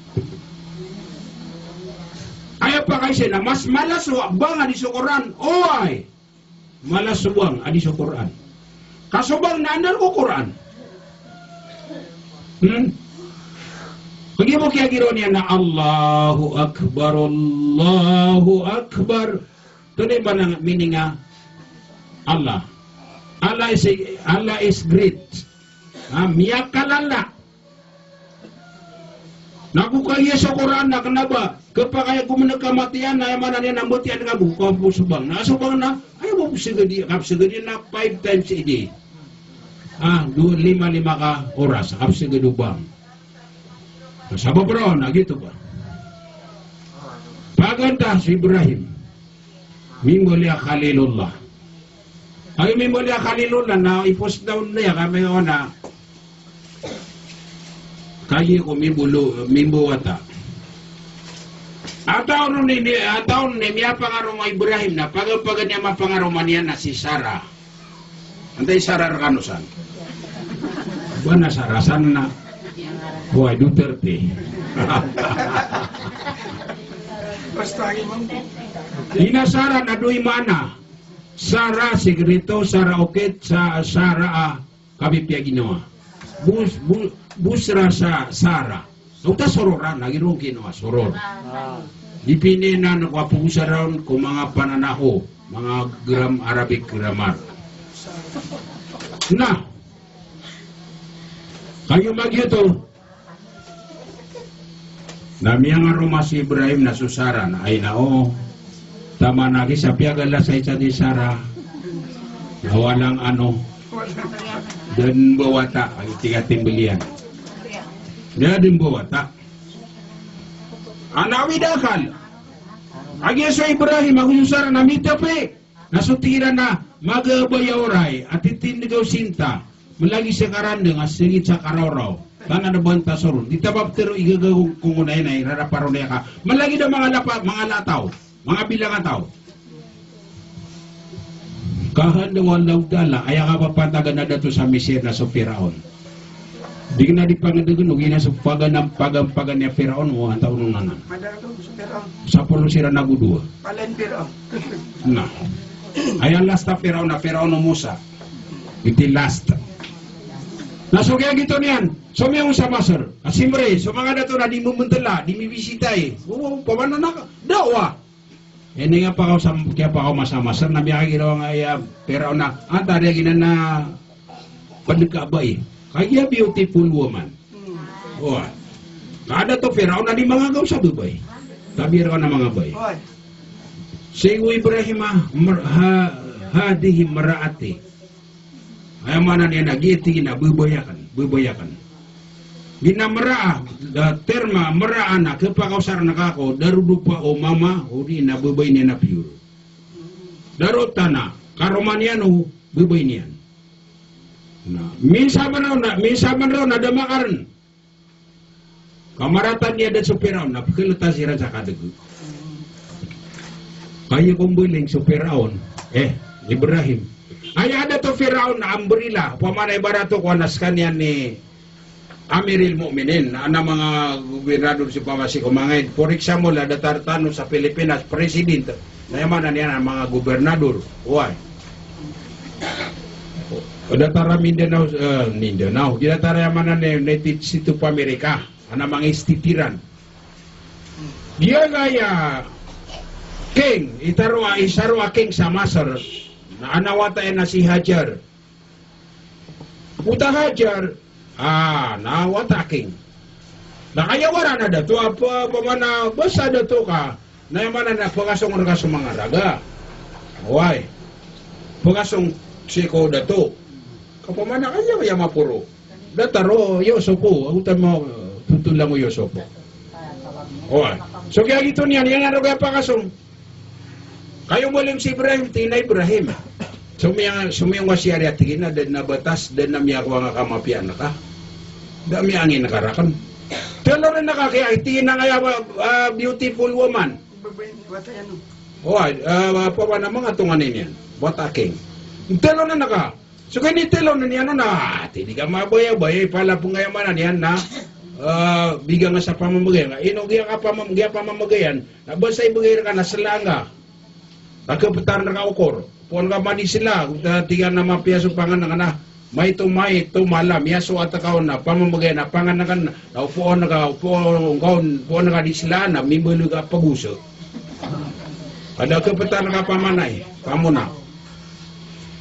Aya pakaisa na mas mala so bang a di so Qur'an. Oway. Mala so bang a di so Qur'an. Ka so bang na andal ko Qur'an. Hmm? Kagiya bo kiyagiraw niyan na Allahu Akbar, Allahu Akbar. Tonaa i maana, meaning a Allah. Allah is, Allah is great. Ha, miyakalala. Na go kagiya so Qur'an na kna ba, khapakay a gomn'g ka matiyan, na aya maana niyan na mbatiya ka bo, ka bo so bang. Na so bang na, aya bo psgadi, kapsgadi na five times a day. Ah, do, lima-lima ka oras, kapsgadi o bang. Na sabap ron, na gito ba. Paganta si Ibrahim. Mimbaloy a Khalilullah. Ay, mimbaloy a Khalilullah na i-post down niyan kami ona. Kagiya ko mimbolo, mimbowata. Ataw on ini, ataw on ini miyapangaroma o Ibrahim na paga-, paganay a mapangaroma niyan na si Sarah. Antaa i Sarah rkano san? Ba na Sarah san na. Wai, Duterte. Ina Sarah na dowa i maana. Sarah sekreto, Sarah okit, sa-, Sarah a kapipiyaginawa. Bus-, bu-, busra sa Sarah. Oto a soror a, na giro ginawa soror. Di pininan ko apo o Sarah on ko manga pananaho, manga gram-, Arabic grammar. Na, kagiya magiyoto, na miyangaroma si Ibrahim na so Sarah na, ay na o, taman a gisa piyagalas ay sa di Sarah. Na walang ano, da dn mbawata, ay tiga timbl iyan. Da dn mbawata. Ana awid akal. Agiya so Ibrahim ago so Sarah na mitapi. Na so tig iran na magabaya oray a titindg o sinta. Mlagid sa karandng a sgit sa karawraw. Tanan a banta soron. Di ta ba ptharoa i gagaw ko ngonay na i raraparo na aya ka. Mlagid a manga lapa, manga lataw. Manga bilang a taw. Kahandaw o Allahu Ta'ala, aya kapapantagan a dato sa Misir na so Firaun. Di kna di pangndgn, ogaid na so paganam, pagam, pagan iyan Firaun, o antaa on anan. Madakl so Firaun. Sapolo siran ago dowa. Palain Firaun. Na. Aya last a Firaun, a Firaun o Musa. Iti last. Na so kiyagito niyan, so miyaong sa Masr. A simri, so manga dato na di mbntla, di mbibisita i. O, pamana na, dawa. Ini nga pakaw sa, kiyapakaw masa Masr, na miyakagiraw nga aya Firaun na, antaa di giyanan a pd ka bai. Kagiya beautiful woman. Hmm. Oway. Ka dato Firaun na di mangagaw sa babay. Tabiya rka na manga babay. Oway. Sii ko Ibrahim a, mer-, ha-, hadhihi imra'ati. Aya maana niyan na giya tig iyan a babay akn, babay akn. Giya na imra'a, da term a imra'a na khapakaosar na ka ko, darodopa o mama, odi na babay niyan a pure. Darotan a karoma niyan o babay niyan. Na, minsan man raw na, minsan man raw na da makarn. Ka marata niyan da so Firaun na pkhalta siran sa kadg. Kagiya ko mbaling so Firaun, eh, Ibrahim. Aya dato Firaun na umbrella, opama na ibarat o kowan a skaniyan i Amiril Mu'minin, na manga gobernador sii pamasi ko manga id, for example, a datar tano sa Pilipinas, president. Na aya maana niyan na manga gobernador. Oway. O datar a Mindanao, eh, Mindanao. Giya datar a aya maana niyan United States of America. Ana manga istitiran. Giya gaya king, itaro a, isaro a king sa Masr. Na ana wata iyan na si Hajar. Oto a Hajar, ah, na wata a king. Na kagiya wara na dato, apa, opama na basa dato ka, na aya maana na pkasong rka so manga raga. Oway. Pkasong sii ko dato. Ka opama na kagiya, kagiya maporo. Datar o Yusuf o, oto mo, eh, totolan o Yusuf o. Oway. So giya gioto niyan, iyan a raga a pkasong. Kagiya mbaling si Ibrahim, tig iyan a Ibrahim. Somiyong, somiyong ka sii ari a tig iyan a da dn a batas, da dn a miyakowa ngka a mapiya a naka. Da a miyaangin ka rakn. Tlo dn a naka, kiya tig iyan a ngka aya, ah, beautiful woman. Oway, ah, apa, apa na manga tonganay niyan. Wata a king. Tlo dn a naka. So kay initlo niyan on na, ah, tig di ka mabayabaya, ipalapng ka aya maana niyan na, ah, bigan ka sa pamamagayan. Ino giya ka pamam-, giya pamamagayan, na basta ibgay rka na sla ngka. Ka khapetan rka okor. Poon ka man di sla, tig iyan a mapiya so pangnngkn a, maito, maito, mala, miyasoat ka on na pamamagayan a pangnngkn, na opoon ka, opoon ka on, opoon ka di sla na mimbalag a pagosa. Ka da khapetan rka pamanay, pamona.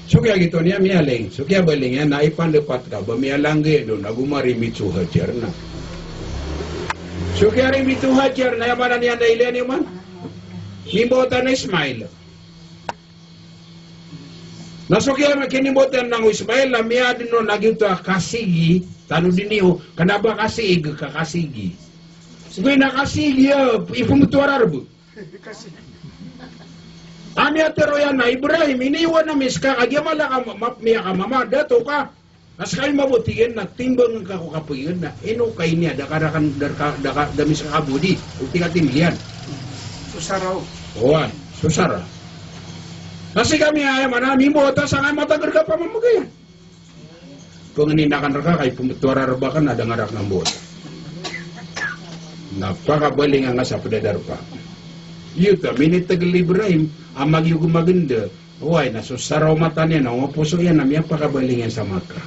So kiya gioto niyan miyaling, so kiyabaling iyan na ipandapat ka ba miyalanggay dn a gomarimbit so Hajar na. So kiyarimbit so Hajar na aya maana niyan na ilaya niyo man. Mimbawata na Ismail. Na so kiya, kinimbawata niyan o Ismail na miyadn on a gioto a kasigi, tanodi niyo, kna ba kasig ka kasigi. So giya na kasigi a, ipmbtowan a Arab. Ami a tharoa iyan a Ibrahim, iniwan ami ska kagiya mala ka ma-, ma-, miyakamama, dato ka. Na ska i mabaya, tig iyan, na timbangn ka ko kapagingd na ino ka ini a da ka raken, da ka, da ka, da mi ska kabodi, o tig a timliyan. So Sara o. Oway, so Sara. Na sii kami aya maana, mimbawata sangkai matag rka pamamagayan. Pangnin akn rka ka ipmbtowan a Arab akn a da nga rakn a mbawata. Na pakabalingan ka sa pd a darpa. Giyoto a minitgl i Ibrahim a magiyog maganda. Oway, na so Sara o mata niyan, na o poso iyan na miyapakabaling iyan sa Makkah.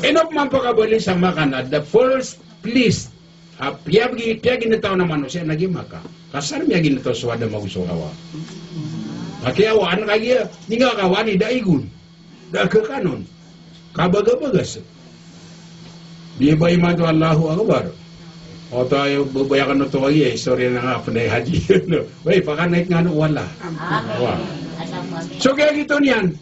Ino pman pakabaling sa Makkah na the first place a piyagi-, piyaginetaw a manosiya na giya Makkah. Ka sar miyaginetaw so Adam ago so Hawa. Ka kiyawaan ka giya, di nga kawaan i da igon. Da kekanon. Kabagabagas. Di ba imanto Allahu Akbar. Oto ayo, babaya kano oto kagiya, sorry na nga, pnay haji. Wey, pakanaik nga no, wala. Wa. So, kaya gito niyan.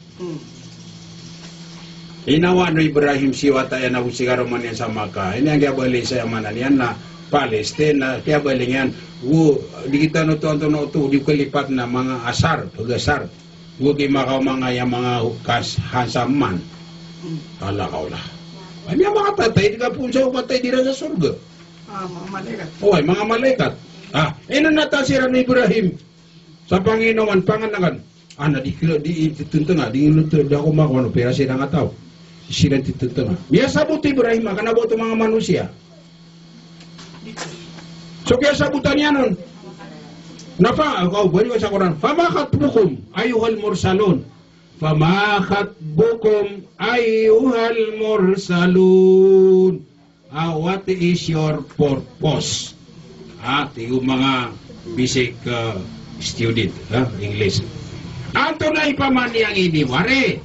Inawaan o Ibrahim si wata iyan ago si karoma niyan sa Makkah. Ini ang kiyabali sa aya maana niyan na Palestine, na kiyabali niyan. Wo, di kita no to, anto no to, di ko lipat na manga asar, pag-asar. Go ki makaoma nga aya manga kas hansaman. Ala ka ola. Aya manga tatay, di ka pon sa patay, di ra sa sorga. Ah, manga malaikat. Oway, manga malaikat. Ah, ino na tasiran o Ibrahim sa panginoman, pangannakan. Ah, na di kila, di, di titenteng, ah, di ngilo te, di ako makawan, operasi na nga tao. Siran titenteng, ah. Miyasabot o Ibrahim, ah, kena ba oto manga manosiya. So, kiyasabotan iyan on. Na fa, kaw, bali sa Quran, "Fama khatbukum ayyuhal mursalun." "Fama khatbukum ayyuhal mursalun." Ah, what is your purpose? Ah, tig o manga basic, ah, student, ah, English. Antonaa i pamaniya ngka ini, wari?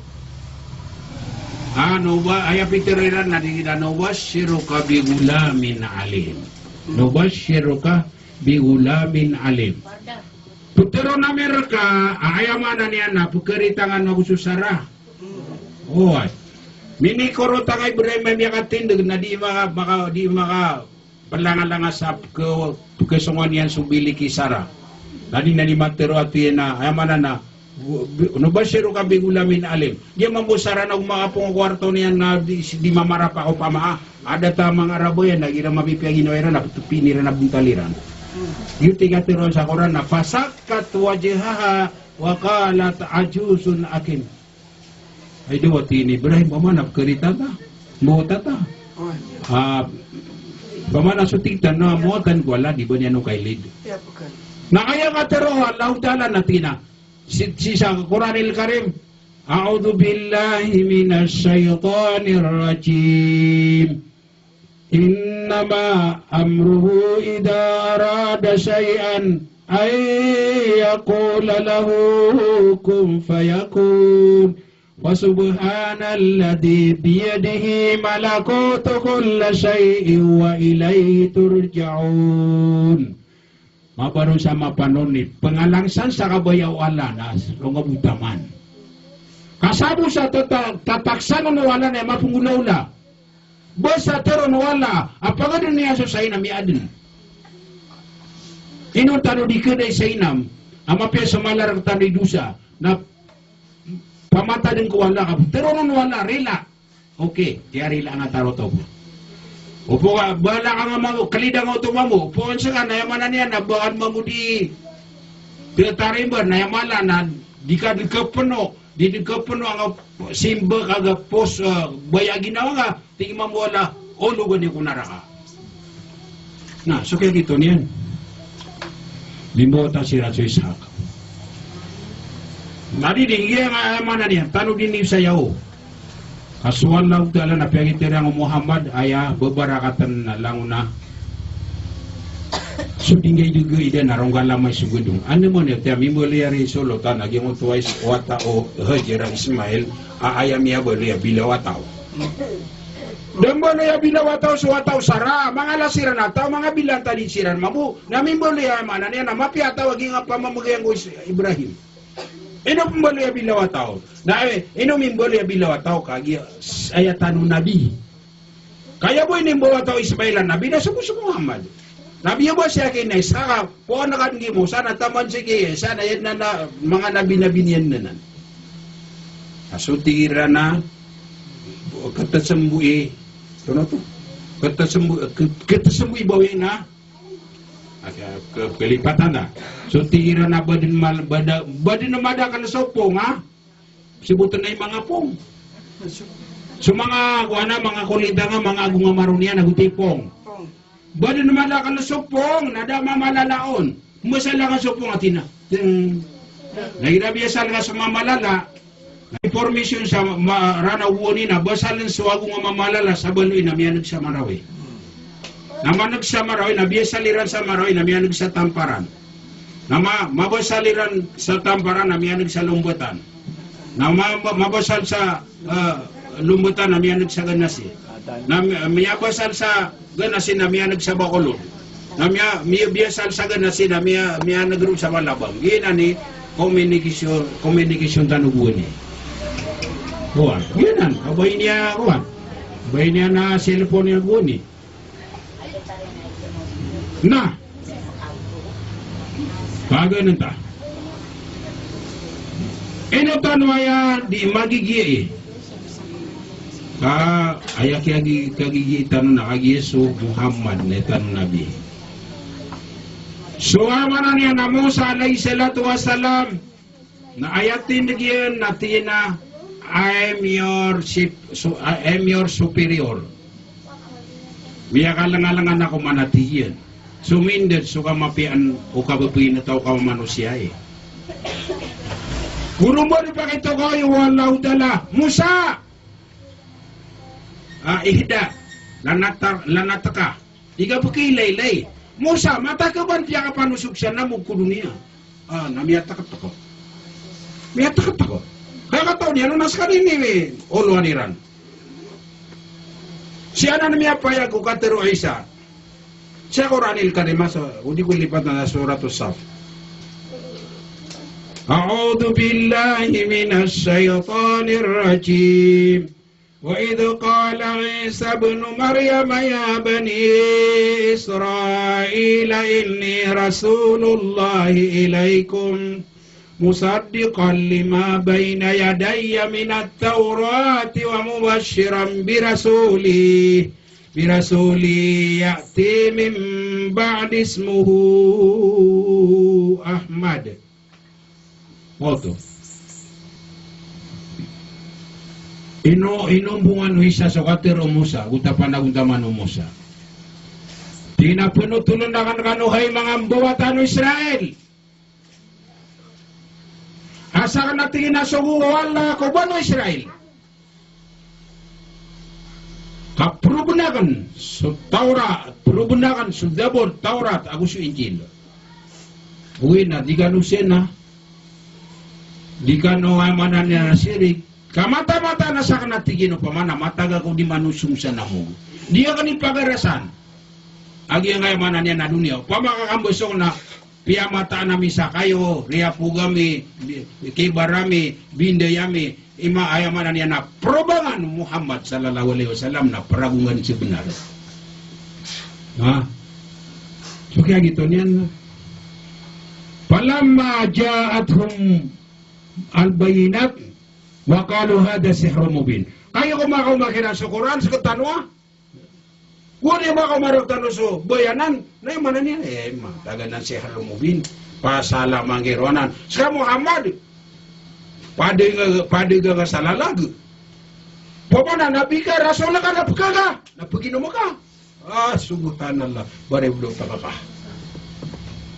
Ah, nuba-, aya pitharo iran na di kita, "Nubashshiruka bi ghulamin alim. Nubashshiruka bi ghulamin alim." Ptharoon ami rka, ah, aya maana niyan na pkharitangan ago so Sarah. Oway. Minikoro tangay Ibrahim a miyakatindg na di maka, maka, di maka plangalanga sa pkh-, pkhasongan iyan so bilik i Sarah. Na di, na di matharo a tig iyan a, aya maana na, "Nubashshiruka bi ghulamin alim." Giya mambo Sarah na go makapong ko warto niyan na di, di mamarapa ko pama a. Adn a manga Arab iyan na igira mapipiya ginawa iran na ptopin iran a bontal iran. Giyoto i katharo sa Qur'an na, "Fasakkat wajhaha wa qalat ajuzun aqim." Ay, di wati ni Ibrahim, pamana pkharitang ta. Mo tata. Ah, pamana so tig tano a mo tan ko Allah, di ba niyan o kailid. Na aya katharo o Allahu Ta'ala na tig iyan a, si, si sa Qur'anil Karim, "A'udhu billahi minash shaytanir rajim. Innama amruhu idha arada shay'an an yaqula lahu kun fayakun. Fasubhanalladhi biyadihi malakutu kulli shay'in wa ilayhi turja'un." Mabarosa mapanon i pngalangsan sa kabaya o Allah na ronga bo taman. Ka sabo sa tata-, tataksan on o Allah na aya mapnggolawla. Ba sa tharoon o Allah a pagadn iyan so sainam i adn. Ino tano di khada i sainam a mapiya so mala rktano i dosa na pamatadn ko Allah ka bo. Tharoon o Allah, rila. Okay, kiyarila nga tano oto. Opama ka bala ka nga mambo, kalidang oto mambo. Opama ka na aya maana niyan na ba ka mambo di tatarimba na aya mala na di ka dn khapno, di dn khapno a nga simba ka ga pos, eh, baya ginawa nga, tig mambo o Allah, ologan iyo ko naraka. Na, so kiyagito niyan. Mimbawata siran so Ishaq. Na di dn, giya nga aya maana niyan, tano dn i saya o. Ka so Allahu Ta'ala na piyagitera o Muhammad, aya babarakatan na langon a so di nggaidg idan a rongga lamay so gadong. Ano man ito, mimbaloy ari so Lot a giyangkoto a wata o Hajar a Ismail, a aya miyabaloy a bila wata o. Da mbaloy a bila wata o so wata o Sarah, mangala siran a taw, manga bilantad siran mambo, na mimbaloy a maana niyan na mapiya a taw a giyangkai a pamamagayang ko Is-, Ibrahim. Ino pmbaloy a bila wata o? Na, eh, ino mimbaloy a bila wata o ka giya, s-, aya tano nabi. Ka aya bo inimbawata o Ismail a nabi na so bo so Muhammad. Nabi aya bo a siyaki na Ishaq, poon ka dn gimo, sa na taman siki, sa na iyan na, na, manga nabi-nabi niyan anan. Ka so tig iran a, khatasmbo i, ano oto? Khatasmbo, khat-, khatasmbo i bawi na, Aka, ke-, kelipatan da. So tig iran a ba dn mal-, ba da-, ba dn madakl so pong a, sbotn i manga pong. So manga, kowan a, manga kolita nga, manga ago nga maroni a, na goti pong. Ba dn madakl so pong, na da mamalala on. Masala nga so pong a tig iyan a. Teng. Na igira biyasal nga so mamalala, na information sa ma-, Ranaw Boni na basaln so ago nga mamalala sa Baloy na miyaneg sa Marawi. Na maneg sa Marawi, na biyasal iran sa Marawi na miyaneg sa Tamparan. Na ma-, mabasal iran sa Tamparan na miyaneg sa Lombatan. Na ma-, ma-, mabasal sa, eh, Lombatan na miyaneg sa Ganassi. Na mi-, miyabasal sa Ganassi na miyaneg sa Bacolod. Na miya-, miya-, biyasal sa Ganassi na miya-, miyaneg ron sa Malabang. Giyanan i communication, communication tano bo ini. Kowan, giyanan. Aba ini a, kowan. Aba ini a na cellphone iyan bo ini. Na. Pagananta. Ino tano aya di magigiya i. Ka aya kiyagi-, kagigiya tano na kagiya so Muhammad na tano nabi. So aya maana niyan na Musa alayhis salatu wassalam, na aya tindg iyan na tig iyan a, "I am your sup-, so, I am your superior." Miyakalangalangan ako man a tig iyan. So mindad so kamapiyaan o kababain a taw, kamamanosiya i. Goro ba di pakitokawi o Allahu Ta'ala, Musa! Ah, ihda, lanatar-, lanatka. Di ka pkiilaylay. Musa, mataan ka ba piyakapanosog sa namog ko doniya? Ah, na miyatakataka. Miyatakataka. Kaya kataw niyan, o na skaniyan i olowan iran. Siyanan miyapayag ko katharo o Isa. Sa Qur'anil Karim, sa, o di ko lipatan sa Suratus Saff. A'udhu billahi minash shaytanir rajim. Wa idh qala Isa ibnu Maryam ya bani Israila inni rasulullahi ilaikum musaddiqan lima baina yadayya minat Taurati wa mubashiran birasuli, birasuli ya'ti min ba'di ismuhu Ahmad. Oto. Ino, ino mbongan o Isa so katharo o Musa, go tapandagontaman o Musa. Tig iyan a pnotholn akn rkano hay manga mbawataan o Israel. A sakn a tig iyan a sogo o Allah ko Banu Israel. Ka proven akn so Tawrat, proven akn so Zabur, Tawrat, ago so Injil. Oway na, di kano sena, di kano, aya maana niyan na, sirik. Ka mataan-mataan a sakn a tig iyan opama na matag ako di manosong sa namog. Di akn ipagarasan. A giyangkaya maana niyan na doniya. Opama ka kambasong na piyamataan ami sa kayo, riyapoga mi, bi-, kibar ami, binday ami, ima aya maana niyan na probangan o Muhammad sallallahu alaihi wasallam na pragongan sa bnar. Ha? So kiyagito niyan. Falamma ja'athumul bayyinatu wa qalu hadha sihrun mubin. Kagiya ko makaoma kiran so Qur'an, sktano a Gowani makaoma rktano so bayanan, na aya maana niyan, eh, ma, tagan anan sihrun mubin, pasalaman ki ron anan. Ska Muhammad, pd nga, pd nga sa lalag. Opama na nabi ka, rasul ka, na pkha ka, na pginom ka. Ah, subhanallah, ba ri blo ta ka.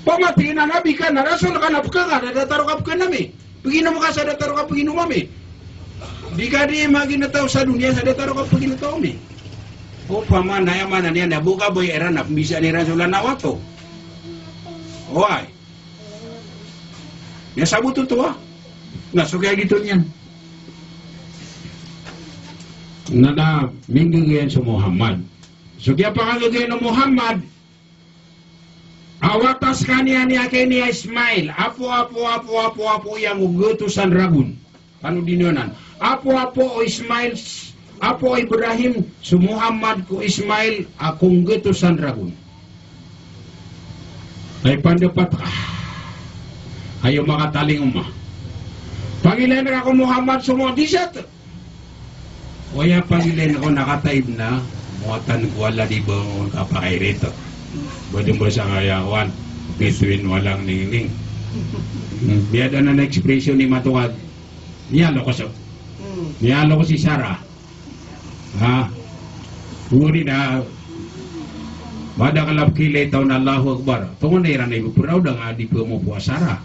Opama tig iyan a nabi ka, na rasul ka, na pkha ka, na datar o kapkhaan ami. Pginom ka sa datar o kapginom ami. Di ka di maginetaw sa doniya sa datar o kapginetaw ami. Opama na aya maana niyan na bo ka bo iran na pmbisaan iran so lanaw ato. Oway. Miyasabot oto a. Na so kiyagito niyan. Na, na minggagayan so Muhammad. So kiyapakagagayan o Muhammad, a wata skaniyan i aki niyan a Ismail, apo, apo, apo, apo, apo iyan ko gatosan ragon. Tano di niyo nan. Apo, apo o Ismail, apo o Ibrahim, so Muhammad ko Ismail, a ko nggatosan ragon. Ay pandapat ka. Ayo makatalingoma. Pangilayn ka ko Muhammad so mukjizat. Oya, pangilayn ko na kataib na, mowatan ko Allah di ba ngka pakairito. Ba di ba sa kaya wan, bituin walang ningning. Hmm, miyada anan a expression i Matoka. Miyalokos. Hmm. Miyalokos si Sarah. Ha? Gowani na, madakl a pkhailay taw na Allahu Akbar. Tongan na iran na ibo proud a nga di pmopowa Sarah.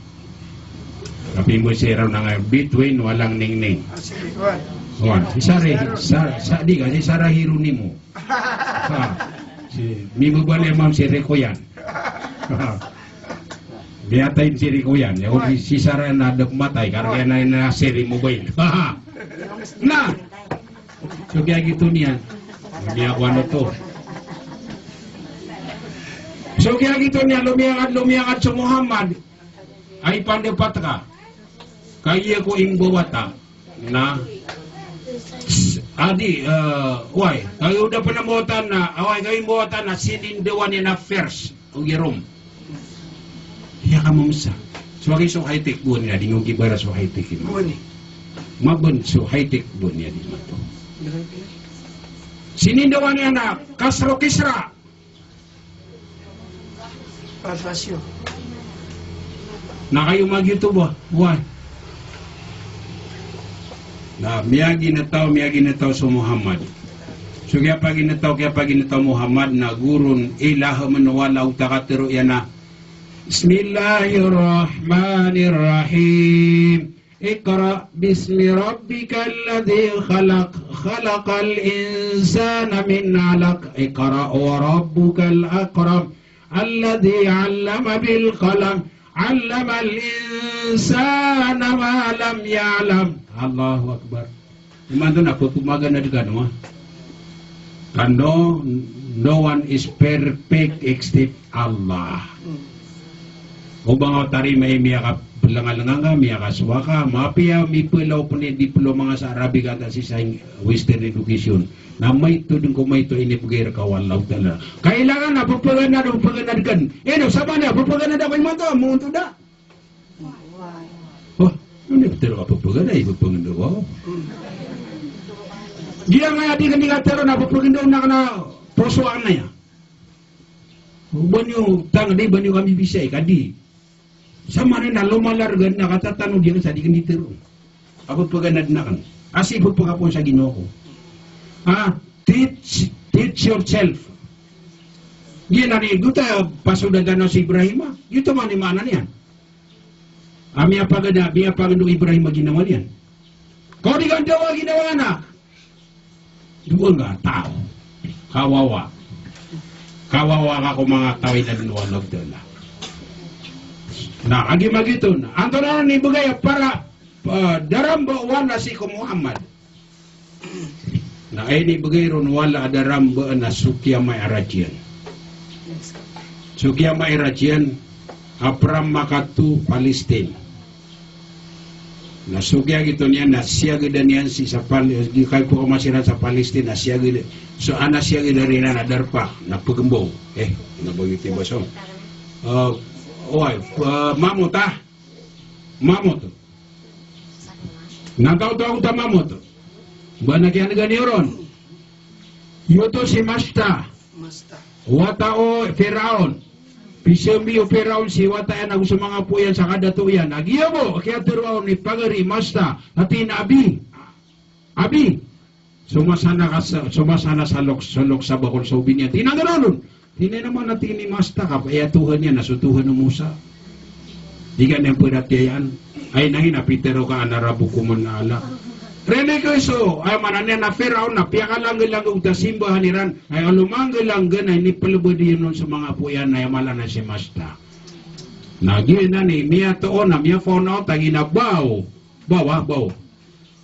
Tapi mo si Aaron na nga bituin walang ningning. Ah, sige, kuwan. Kuwan, si Sarah, Sarah. Sa, sa, di ka, si Sarah Hironimo. Ha, si, mimobali a mam si Rikoyan. Miyatay si Rikoyan. Ya, kuwan, si Sarah na da matay, karna na, na si Rimobail. Na, so kiyagito niyan. Miyakowan oto. So kiyagito niyan, lomiyangad, lomiyangad so Muhammad. Ay pandapat ka. Kagiya ko imbawata na, adi, eh, oway, kagiya o da pn a mbawata na, oway, kagiya imbawata na sinindawan iyan a Pers, ogaid Rom. Iya ka mamsa. So aki so high-tech bo niyan, di ngka kibara so high-tech iyan. Bo niyan. Mabn so high-tech bo niyan di mato. Sinindawan iyan a Kasro Kisra. Parfasyo. Na kayo magyoto ba? Why? Na miyaginetaw, miyaginetaw so Muhammad. So kiyapaginetaw, kiyapaginetaw Muhammad na goron, ilahmn o Allah o takatero iyan a, Bismillahirrahmanirrahim. Iqra bismi rabbikal ladhi khalaq, khalaqal insana min alaq, iqra wa rabbukal akram, alladhi allama bil qalam, allamal insana ma lam ya'lam. Allahu Akbar. Imanto na pphamaganad kano a. Kano, no one is perfect except Allah. O ba nga tarima i miyakapelengalenga nga, miyakasowa ka, mapiya mipelaw pen i diploma nga sa Arabic antaa sii sa Western education. Na maito den ko maito inibegay reka o Allahu Ta'ala. Kailangan a pepeganad, pepeganad ken. Ino, samanaya pepeganad ako imanto, amoto da. Oh, ini betul ka pepeganad, pepeganad ako. Giyangkaya di ken di katero na pepeganad na kena poso anaya. Ba niyo tangedi, ba niyo kami bisai, kadi. Samanaya na lomalargan na katatano diyan sa di ken di tero. Ako peganad na ken. Asi pepegapon sa ginawa ko. Ah, teach, teach yourself. Giyanan i gota pasodadan si Ibrahim a. Giyoto man i maana niyan. A miyapaganda, miyapaganda o Ibrahim a ginawa niyan. Kaw di ka ndawa ginawa na. Dowa nga taw. Kawawa. Kawawa ka ko manga taw a inadn o Allahu Ta'ala. Na, agi magito na. Antonaa i inibegay a para, ah, daramba o Allah sii ko Muhammad. Na, aya inibegay ron o Allah a daramba na so kiyami'raj iyan. So kiyami'raj iyan, a, from Makkah to Palestine. Na so kiyagito niyan na siyagadan iyan sii sa Pal-, di kay po kamasiran sa Palestine, na siyagad-, so ana siyagadan iyan na darpa, na pegembaw. Eh, na bagiti baso. Ah, oway, ah, mamot, ah. Mamot. Na kaoto a gota mamot. Ba na kiyanega niyo ron. Giyoto si Masta. Masta. Wata o Firaun. Pisambi o Firaun si wata iyan ago so manga apo iyan sa kadato iyan. A giya bo, kiyatero on i pagari, Masta. Ati na abi. Abi. Somasana ka sa, somasana sa lok-, sa lok sa bakol sa obi niyan. Tina nga ron. Tina nga man a tig i Masta ka, aya Tohan iyan na so Tohan o Musa. Di ka niyan peratiyayaan. Ay, nangina pitero ka ana rabbukumul a'la. Religious o, aya maana niyan na Firaun na piyakalanggalangga o simbahan iran. Ay, alo manggalangga na inipelebed iyan on so manga apo iyan na aya mala na si Masta. Na giyanan i miyatoon na miyafound out a gina baw. Baw, ah, baw.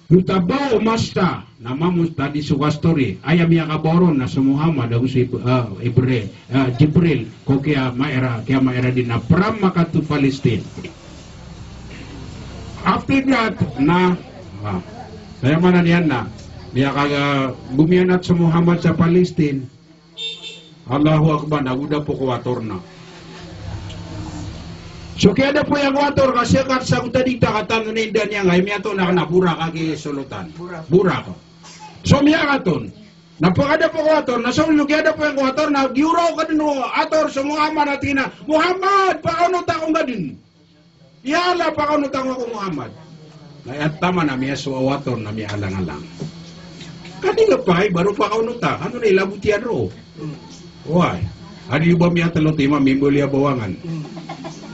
Gota baw o Masta, na mamot a di so kastori. Aya miyakabaw ron na so Muhammad ago so Ib-, ah, Ibril, ah, Jibril, ko kiyami'ra-, kiyami'raj iyan na from Makkah to Palestine. After that, na, ah, aya maana niyan na, miyaka-, ah, gomiyanat so Muhammad sa Palestine, Allahu Akbar, na go da po ko ator na. So kiyada po iyan ko ator ka, siya ka sa gota di ta katan na inda niyan, ay miyatoon na kena Buraq a kisolotan. Buraq. Buraq. So miyakaton. Na pagada po ko ator na, so kiyada po iyan ko ator na, giyoraw ka den o ator so Muhammad a tig iyan a, "Muhammad, pakaonot ako ngka den." "Ya Allah, pakaonot ako ngka, Muhammad." Na aya taman a miyasowa o ator na miyalangalang. Kadi nga pay, baro pakaonot a, ano na ilabot iyan roo. Oway. Adi ba miyatelo ti ma mimboli a bawangan.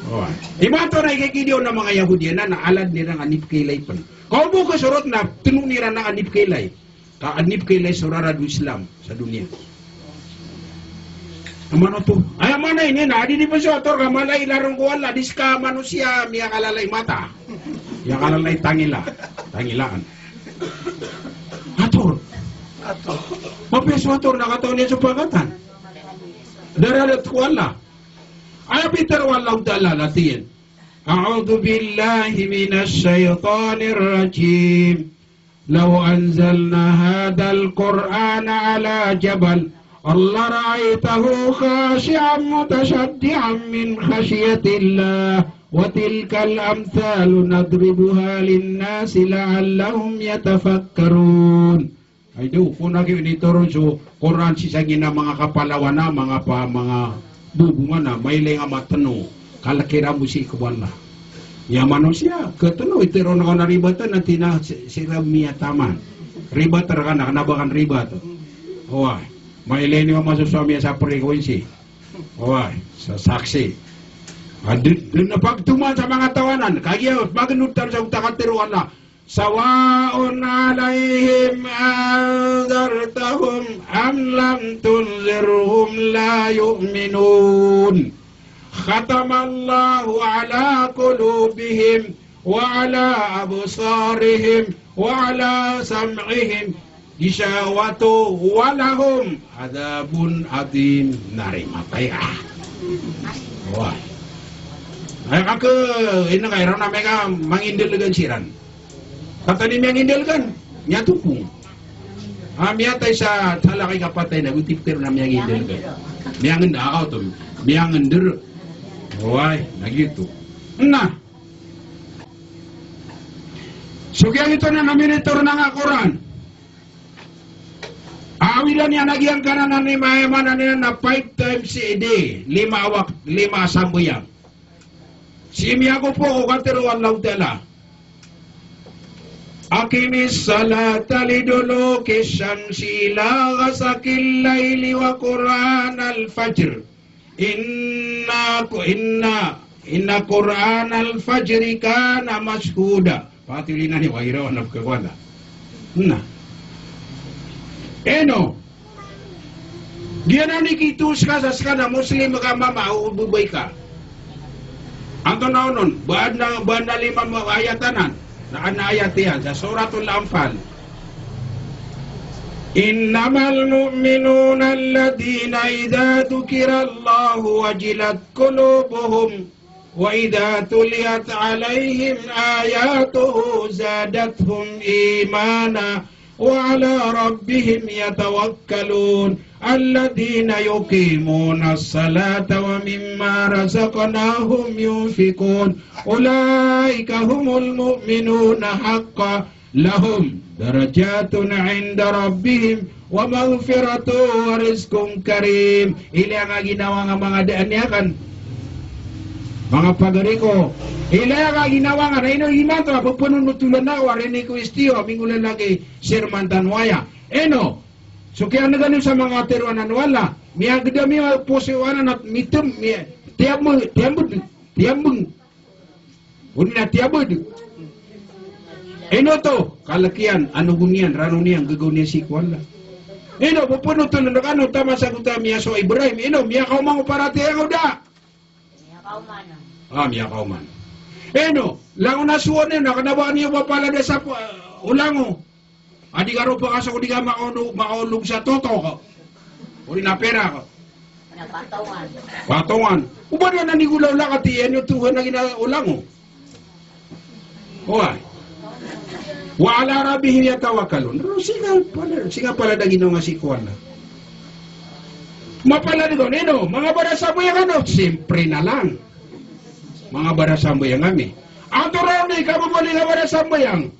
Oway. Imanto na ikikidi on a manga Yahudi anan na alad iran a nipkailay pen. Kaw bo ka sorot na teno iran a nipkailay. Ka adn i pkailay so rarad o Islam sa doniya. Amano oto? Aya maana ini na adi di pn so ator ka mala i laron ko Allah, di ska manosiya miyakalalay mata. Miyakalalay tangila. Tangilaan. Ator. Mapiya so ator na katawan iyan so pangkatan. Daradat ko Allah. Aya pitharo o Allahu Ta'ala na tig iyan, "A'udhu billahi minash shaytanir rajim." "Law anzalna hadhal Qur'ana ala jabal, lara'aytahu khashi'an mutasaddi'an min khashyatillah, wa tilkal amthalu nadribuha linnasi la'allahum yatafakkarun." Ay do, ko na ki initoron so Qur'an sii sa gina manga kapalawan a, manga pa, manga bobongan a, mailay nga mateno. Kalk iran bo sii ko Allah. Iya manosiya, kateno, iteron ako na ribat na tina si-, siran miyataman. Ribat rka na, kna ba kan ribat. Oway. Mailay niyo masosowa miya sa frequency. Oway, sa saksi. A, di, di na pagtoman sa manga tawanan. Kagiya, magnod tano sa otak a tero o Allah. Sawa'un 'alayhim a'anzartahum am lam tunzirhum la yu'minun. Khatamallahu 'ala qulubihim wa 'ala absarihim wa 'ala sam'ihim Gisa wato, walahum adhabun adhim. Na ri matay, ah. Wah. Ay, kaka, ino kay ron na mega mangindelegan siran. Katani miyangindelegan, miyatopong. Ah, miyatay sa talakay kapatay na gotipkir na miyangindelegan. Miyangenda, ah, oto. Miyangender. Wai, na giyoto. Na. So giyoto na, na minitor na nga Quran. Awidan iyan a giyangkanan a lima, aya maana niyan na five times a day, lima a wak-, lima a sambayang. Sii miyagopo ko katharo o Allahu Ta'ala. Aqimis salata liduluki shamsi ila ghasaqil layli wa Qur'anal fajr. Inna ku-, inna, inna Qur'anal fajri kana mashhuda. Pati linan i wairo na bukewala. Na. Eno. Giyanan i kito ska sa ska na Muslim ka mama o bebay ka. Antonaa onon, ba adn, ba adn a lima mo ayat anan. Na adn a ayat iyan sa Suratul Anfal. Innamal mu'minuna alladhina idha dhukirallahu wajilat qulubuhum wa idha tuliyat alaihim ayatuhu zadathum imana wa ala rabbihim yatawakkalun. Alladhina yuqimunas salata wa mimma razaqnahum yunfiqun. Ulaika humul mu'minuna haqqan. Lahum darajatun inda rabbihim wa maghfiratun wa rizqun karim. Ilaya nga ginawa nga manga daan iyan kan. Manga pagari ko. Ilaya nga ginawa nga na ino imanto a pepenonotolon ako a request iyo a mingolawla ki Sir Mantan Waya. Eno. So kiyanega niyo sa manga tero anan wala. Miyagedam iyo a poso anan a mitem, miya-, tiyambeng, tiyambeng, tiyambeng. Odi na tiyabed. Ino oto, kalekiyan, ano goniyan, rano niyan, gegaw niyan sii ko Allah. Ino, pepenotolon rkano, taman sa gota miyasowa Ibrahim, ino, miyakaoma o paratiyaya nga o da. Ah, miyakaoma. Ino, langon a sowa niyo, na kena ba niyo ba palad a sa, eh, o lango. A di ka ropakasok, di ka makaolo-, makaolog sa totok. Odi na perak. Na patongan. Patongan. O ba na nanigolawla ka tiyan iyo Tuhan a gina o lango. Oway. Wa ala rabbihim yatawakkalun. Ro sii nga palad, sii nga palad a ginawa nga sii ko Allah. Mapalad ka, ino, manga barasambayang ano, siyempre na lang. Manga barasambayang ami. Antonaa i kababaloy a barasambayang?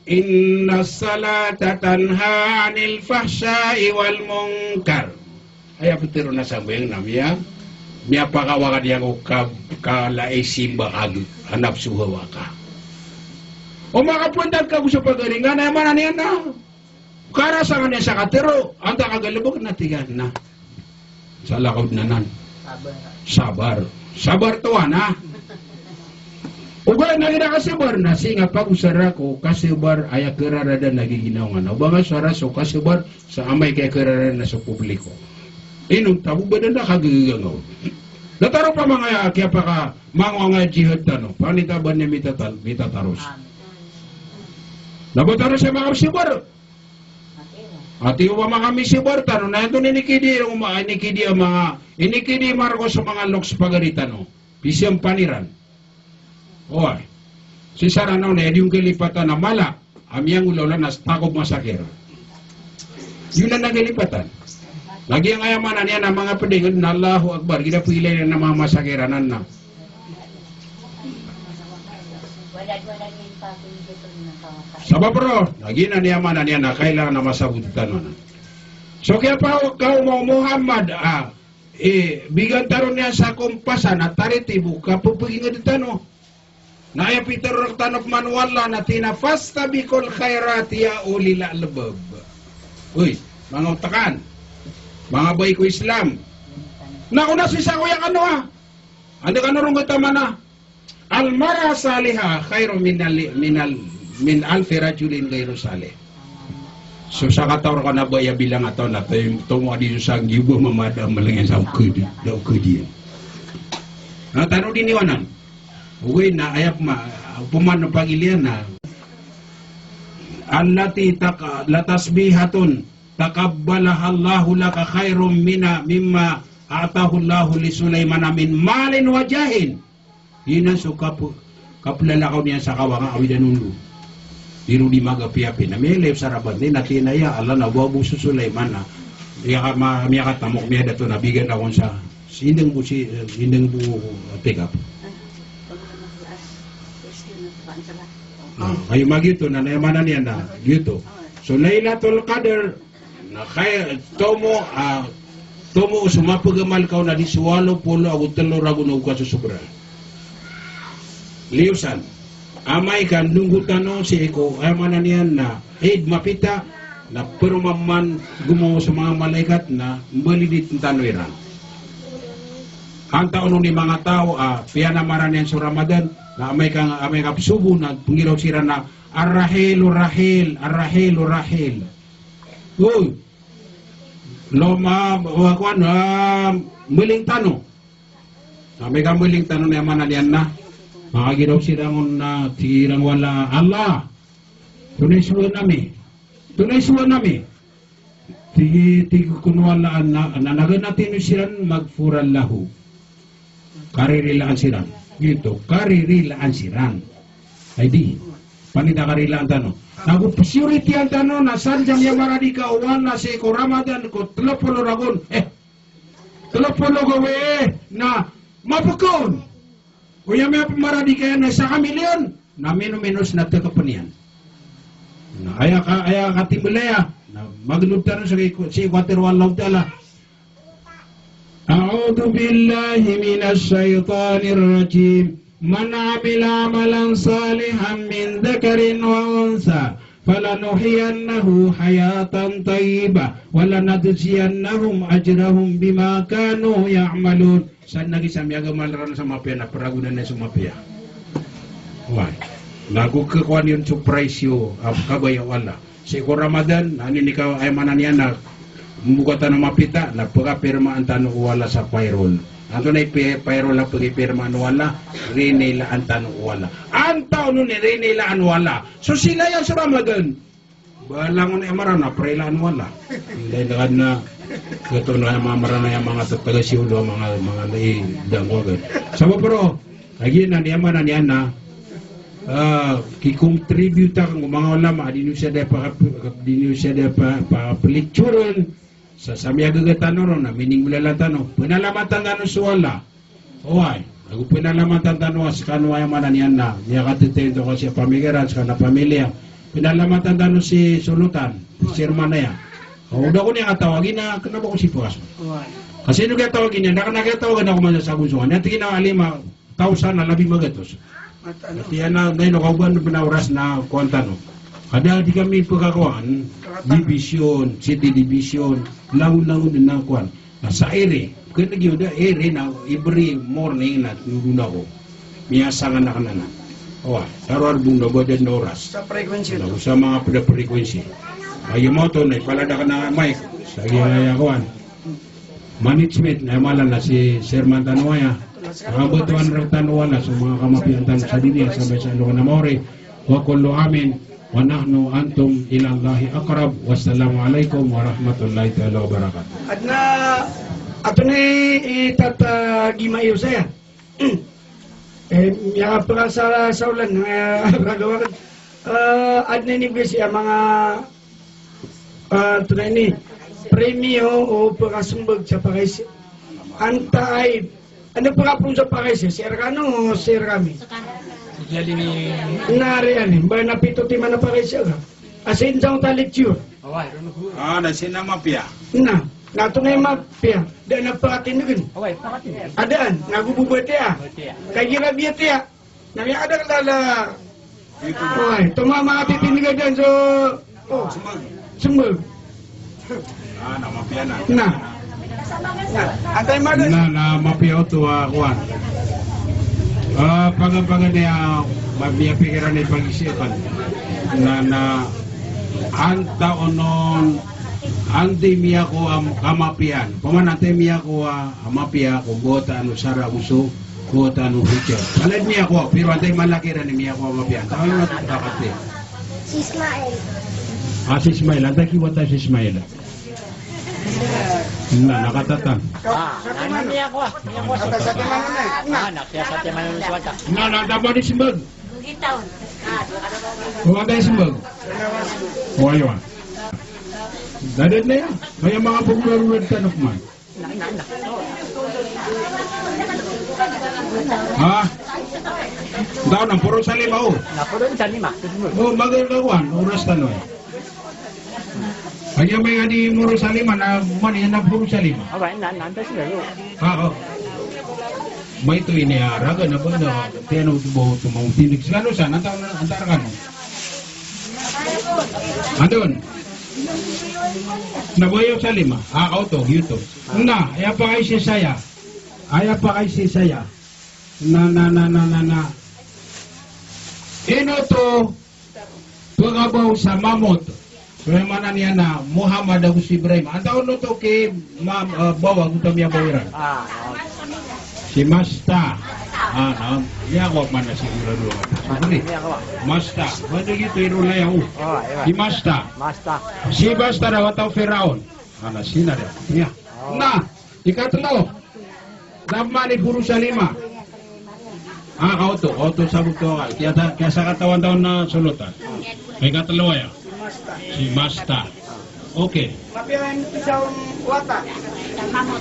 Innas salata tanha anil fahsha'i wal munkar. Aya petero na sambayang na miya, miyapakawakad iyan ko ka-, kala i simba ka, a nafso hawa ka. O makapontag ka go so pagaringan, aya maana niyan na karasangan iyan sa katero, antaa ka galebek na tig iyan na. Salakaw den anan. Sabar. Sabar. Sabar tohan a. Ogaid na giya kasabar na sii nga pagosara ko kasabar aya keraradan a giginawa nga na. O ba nga sara so kasabar sa amay ka aya keraradan na so publiko. Ino, tabo ba den a kagegegangaw. Datar o pamangaya kiyapakamangowa nga jihad tano. Panita ba niyan mitatal-, mitataros. Na ba tano sa makasabar. Ati o ba makamisabar tano, na antonaa i inikidi, o ma-, inikidi a manga, inikidi Marcos a manga loks pagari tano. Pisiyan paniran. Oway. Sii sa Ranaw na aya di on kalipatan a mala a miyangolawla na stakop masakir. Di on anan kalipatan. Lagid aya maana niyan na manga ped inged na Allahu Akbar. Gida po ilay na manga masakir anan na. Sabap roo, na giyanan i maana niyan na kailangan a masabot tano anan. So kiyapakaoma o Muhammad a, eh, bigan tano niyan sa kompasan a taritibo ka pepeginged tano. Na aya pitero rektano pman o Allah na tig iyan a fastabiqul khairat ya ulil albab. Oy, manga otakan. Manga bai ko Islam. Na ona sii sa koya kano a. Anda kano ron gota mana. Al mar'ah salihah khairun minal, minal, min alfi rajulin ghairu salih. So sakataw rka na ba aya bilang a taw na tayo, tomo a di so sanggibo mamada malengin sa okedi, da okedi. Na tano di niwanan. Ogaid na aya pma-, pman pagilian na. allati taka-, latasbihatun taqabbalahallahu laka khairun mina, mimma a'tahullahu li Sulaymana min malin wa jahin. Giyanan so kap-, kaplalakaw niyan sa kawanga a awidan on. Di ron di magapiyapi. Na miyailay o saraban, di na tig iyan a, "Ya Allah, na o ba bo so Sulaiman a miyaka-, miyakatamok, miyadato, na bigan ako on sa, sindang bo si, sindang bo, eh, take up." Ah, kagiya giyoto na, na aya maana niyan na giyoto. So Lailatul Qadr, na kay, tomo, ah, tomo so mapagamal ka on na di so walo polo ago telo ragon o kasosobra. Liyo san, amay ka ndonggo tano sii ko, aya maana niyan na Eid mapita, na paroman man gomawa so manga malaikat na mbalidin tano iran. Antaa onon i manga taw a piyanamaran iyan so Ramadan, na amay ka, amay ka psobo na pnggiraw siran a, "Ar-Rahil, ar-Rahil, ar-Rahil, ar-Rahil." Oy, loma, wa, kowan, ah, mbaling tano. Amay ka mbaling tano na aya maana niyan na, makagiraw siran on na tig iran o Allah, "Allah, tonaa i sowa ami? Tonaa i sowa ami?" Tig, tig kon o Allah na, na, na ganatan siran, "Maghfuran lahu." Karirilaan siran. Giyoto, karirilaan siran. Ay di, panita karilaan tano. Ago psiyoritiyan tano na sadn sa miyamaradi ka o Allah sii ko Ramadan ko telo polo ragon. Eh, telo polo gawii na mapkaon. Oya miyapimaradi ka iyan na isa ka milyon, na mino-minos na tekepn iyan. Na aya ka, aya katimbl aya, na magnod tano sii ko, sii ko katharo o Allahu Ta'ala. A'udhu billahi minash shaytanir rajim. Man amila amalan salihan min dhakarin wa untha falanuhyiyannahu hayatan tayyibah wa lanajziyannahum ajrahum bima kanu ya'malun. Sadn a gii sa miyagamal ran sa mapiya na pragonan iyan so mapiya. Oway. Na go khakowa niyo on so price iyo a kabaya o Allah. Sii ko Ramadan, na ini ka, aya maana niyan na mboka tano mapita, na pkhapirmaan tano o Allah sa payroll. Antonaa i pi-, payroll a pkhapirmaan o Allah, rinilaan tano o Allah. Antaa onon i rinilaan o Allah? So silayan so Ramadan. Ba langon aya Mranaw na prilaan o Allah. Inday na kadn a, khatoon a aya manga Mranaw, aya manga tatagasiyo, olo a manga, manga lay danggo agan. Sabap roo, kagiya na aya maana niyan na, ah, kikontribute ko manga ulama, di niyo siya da pa-, di niyo siya da pa-, pa-, palikturan, sa, sa miyagaga tano ron na mininggolalan tano. Pnalamatan tano so Allah. Oway, ago pnalamatan tano a skano, aya maana niyan na miyakatitento ka sii a pamikiran, skano a pamilya. Pnalamatan tano si Solotan, si Herman aya. O da ako niyan katawagi na kna ba ako sii pkaso. Oway. Ka sii niyo kiyatawagi niyan, da kna kiyatawagan ako man sa sagonsogan. Aya tig iyan a lima thousand na labi magatos. Ati ana, na ino ka o ba pn a oras na kowan tano. Kada di kami pkhakowan, division, city division, langon-langon dn na kowan. Na sa area, kna giyoto a area na every morning na tnodon ako. Miyasangan akn anan. Oway, sa rowar bo na ba da dn a oras. Sa frequency. Na go sa manga pd a frequency. Aya maoto na ipalad akn a mic. Sa giya aya kowan. Management, na aya mala na si Sir man tano aya. Pangabtowan rktano o Allah so manga kamapiyaan tano sa doniya, sabay sa alongan a maori. Wa kullu amin wa nahnu antum ilallahi aqrab. Wassalamu alaikum warahmatullahi taala wabarakatuh. Adn a, ato ni i Tata Gima iyo saya. Eh, miyapakasala sa olan, eh, ragaw akn. Eh, adn a inibgay saya manga Ah, tonaa ini, premio o pkasmbag sa pakaiza. Antaa i, anda pkapoon sa pakaiza, sii rkano, sii rkami. Na ari ani, ba na pito timan a pakaiza ka. Asin sa ota lecture. Ah, na sii na mapiya. Na, na tonaa i mapiya, da na pkatindgn. Adn, na go bo batiya. Kagiya batiya. Na miyakadakl a la. Ito. Oway, tomo a manga titindgan so, oh, smbag. Smbag. Ah, na mapiya na. Na. Na, antay mada. Na, na mapiya oto a kowan. Ah, pagan-pagan iyan, ma-, miyapikiran i pagisipan. Na, na, antaa onon, antaa i miyakowa a kamapiya. Paman antaa i miyakowa a mapiya ko bota ano sara oso. Ko tano future. Palad miyakowa, pero antaa i malak iran i miyakowa a mapiya. Antaa i miyakapiya. Ismail. Ah, si Ismail. Antaa ki wata si Ismail? Na, na katatang. Ah, na, na, niya ko, ah. Niya ko, ah. Ah, na, kaya sa timan sa wata. Na, na, antaa man i simbag? O, antaa i simbag? O, ayo, ah. Dadad na iyan. Kaya manga pagmamagad tano man. Ha? Antaa on, poro sa lima, o. Na poro sa lima. O, magaan ka kowan, oras tano. Kaya may adi moro sa lima, na man iyan na poro sa lima. Aba, na, na, antaa sila, o. Ha, o. Maito ini a raga na ba na, tiyano bo tumawag tindig. Sila no sa, antaa, antaa ragano. Andon. Na bo iyo sa lima. Ah, oto, iyo to. Na, aya pakaiza saya. Aya pakaiza saya. Na, na, na, na, na, na. Ino oto pkhabaw sa mamot? So aya maana niyan na Muhammad ago si Ibrahim. Antaa on oto ki ma-, eh, baw ago ta miyabaw iran? Ah, ah. Si Masta. Ah, na. Iya ko mana si Ibrahim. Masta. Masta. Mana gitu iro na yaw. Oh, iya. Si Masta. Masta. Si Masta na wata o Firaun. Ana sina dia. Iya. Oh. Na. Ikatlo, na man i poro sa lima. Ah, kaoto, kaoto sabot ko ka. Kiyasa-, kiyasakatawan-tawan na solotan. Ikatlo aya. Si Masta. Okay. Mapiya inipiza on wata?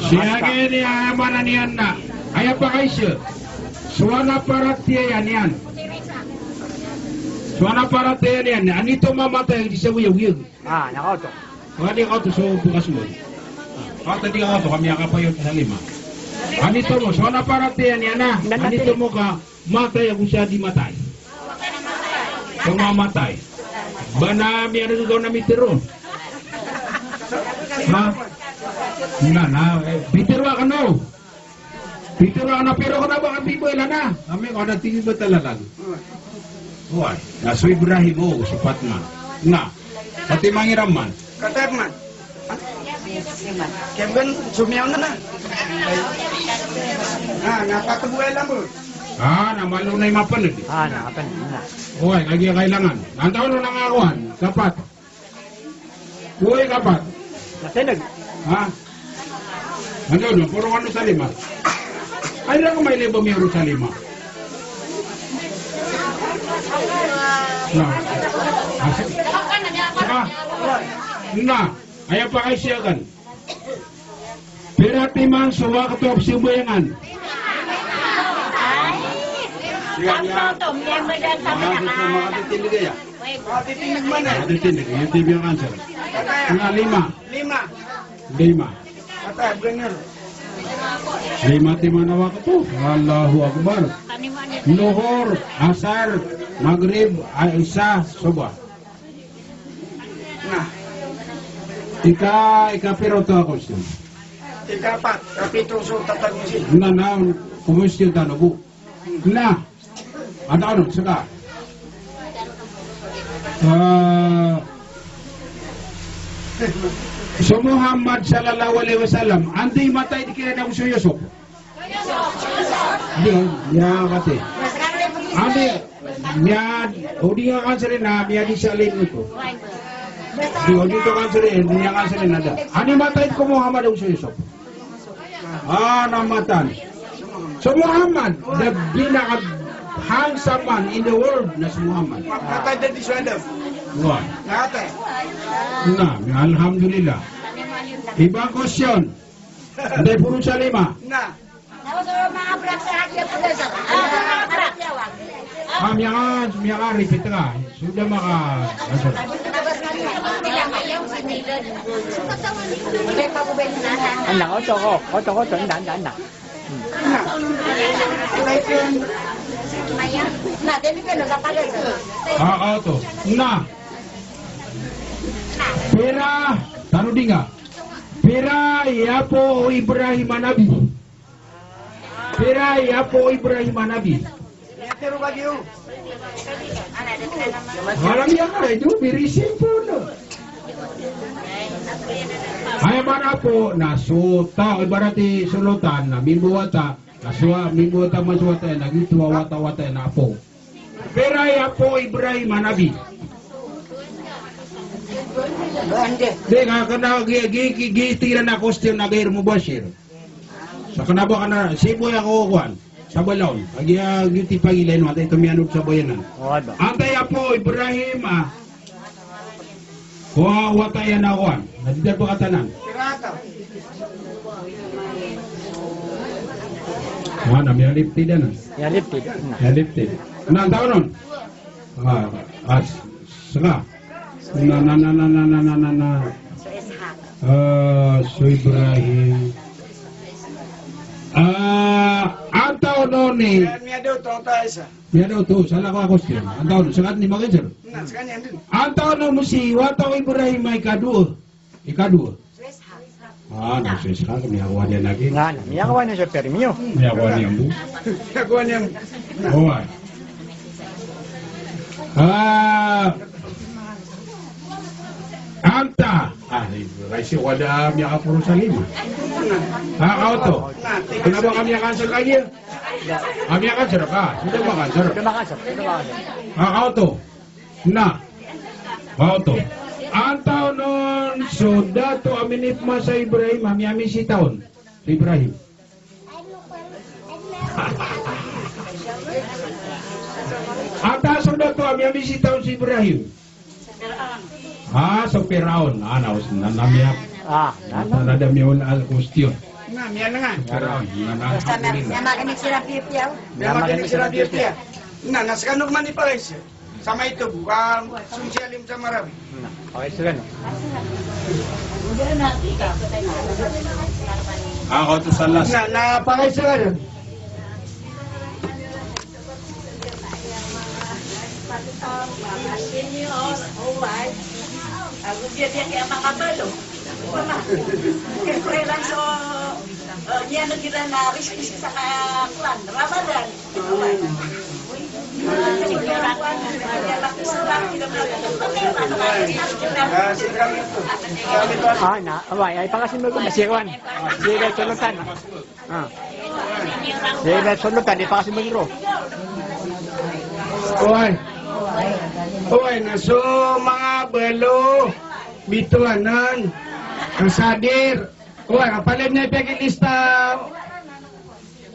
Si agi ini aya maana niyan na. Aya pakaiza. So ana paratiyaya niyan. So ana paratiyaya niyan. Anito mamatay di sa wiyawiyag. Ah, na kaoto. Wadi kaoto so bakas mo. Kaoto di kaoto, ka miyakapayo sa lima. Anito mo, so ana paratiyaya niyan na. Anito mo ka matay ago sa di matay. So mamatay. Ba na miyaragaw na mitero. Ha? Na, na, eh, pitero akn o. Pitero akn a, pero kna ba kn bibala na. Ami ko na tingin ba talalag. Oway, na so Ibrahim, o, so Fatma. Na, pati mangiram man. Katap man. Kemben sumiyaw na na. Na, na pati buhay lang po. Ah, na malo na i mapan. Ah, na mapan na. Oway, lagi kailangan. Antaa on na nga kowan, kapat. Oy, kapat. Matindg. Ha? Ano, no? Poro ano sa lima? Ay, lang may lima, mayroon sa lima. Na. Asa? Saka? Na. Aya pakaiza akn. Pira timan so wakto a pzambayangan? Ay, sampo to, miyambayan sa mga, mga titindg aya. Mga titindg, iyo tibiyan answer. Nga lima. Lima. Lima. Lima timan a wakto. Allahu Akbar. Lohor, Asar, Magrib, Isa, Sobha. Na. Ika, ikapira oto a question? Ikapat, kapito so tatag mo si. Na, na, question tano bo. Na. Antaa on, saka. Ah, so Muhammad sallallahu alaihi wasallam, anda i matay di kiran ago so Yusuf? Di, ya, kati. Ani, niya, o di nga kansirin na, niya di sa lin ito. Di, o di to kansirin, niya kansirin na da. Ani matay ko Muhammad ago so Yusuf? Ah, na matan. So Muhammad, the pinaka handsome man in the world na so Muhammad. Matay da di so Adam. Wa. Matay. Na, alhamdulillah. Ibang question. Anday poro sa lima. Na. Ah, miyaka, miyaka-repeat ka. Sudah maka, anda, oto ko, oto ko, oto, anda, anda, anda. Ah, oto. Na. Pira, tano di nga. Pira i apo o Ibrahim a nabi? Pira i apo o Ibrahim a nabi? Alam iya ka, ito, very simple. Aya maana apo, na so taw, ibarat i solotan, na mimbawata, na so, mimbawata man so wata iyan, na giyoto a wata, wata iyan na apo. Pira i apo o Ibrahim a nabi? Di, nga kena gi, gi, gi, gi, tiran a question na Gair Mubashir. Sa kena ba kena, si Boy ako kuan. Sa balaw. Agi, agi ti pagilay no, ata ito miyanod sa bayanan. O, ada. Antai apo Ibrahim, ah. Ko wata iyan a kuan. Na di da pekatanan. Mana, miyaliptid anan. Miyaliptid. Na. Miyaliptid. Na, antaa on? Ah, ah, s-, seka. Na, na, na. Eh, so Ibrahim. Ah, antaa on i. Miyada oto, antaa isa. Miyada oto, salakaw a question. Antaa on, seka ni mag-answer. Na, seka niyan den. Antaa on i wata o Ibrahim a ikadowa. Ikadowa. Ah, na so Ishaq, miyakowa niyan lagi. Nga, na, miyakowa niyan so permi o. Miyakowa niyan bo. Miyakowa niyan. Oway. Ah, antaa. Ah, raisi wada miyakaporo sa lima. Ah, kaoto. Kena ba ka miyaka-answer lagi? Ah, miyaka-answer ka. Sudah maka-answer. Sudah maka-answer. Sudah maka-answer. Ah, kaoto. Na. Ba oto. Antaa on so dato a minipmasa i Ibrahim a miyamisita on? Si Ibrahim. Antaa so dato a miyamisita on si Ibrahim? Ah, so Firaun. Ah, na, na, na, miya. Ah, na, na. Na, na, da miyaona a question. Na, miyanengan. Firaun. Na, na, alhamdulillah. Miyamakini sira piyapiya. Miyamakini sira piyapiya. Na, na, sekano man i Paris. Sa maito bo, ah, sumsi alim sa Marawi. Na, okay, sila, no? Ah, kaoto sa last. Na, na, pakay sila, no? Ago biya-biya kaya makabalo. Siyempre lang, so, eh, niyan na kita na risk-risk sa ka-, kwan, Ramadan. Ah, na, away, ay pakasimbag ko na si Juan. Si Juan Solotan. Ah. Si Juan Solotan, di pakasimbag ko. Oway. Oway, na so manga balo, bitowanan, kasadir. Oway, kapalad na ipiyakilista.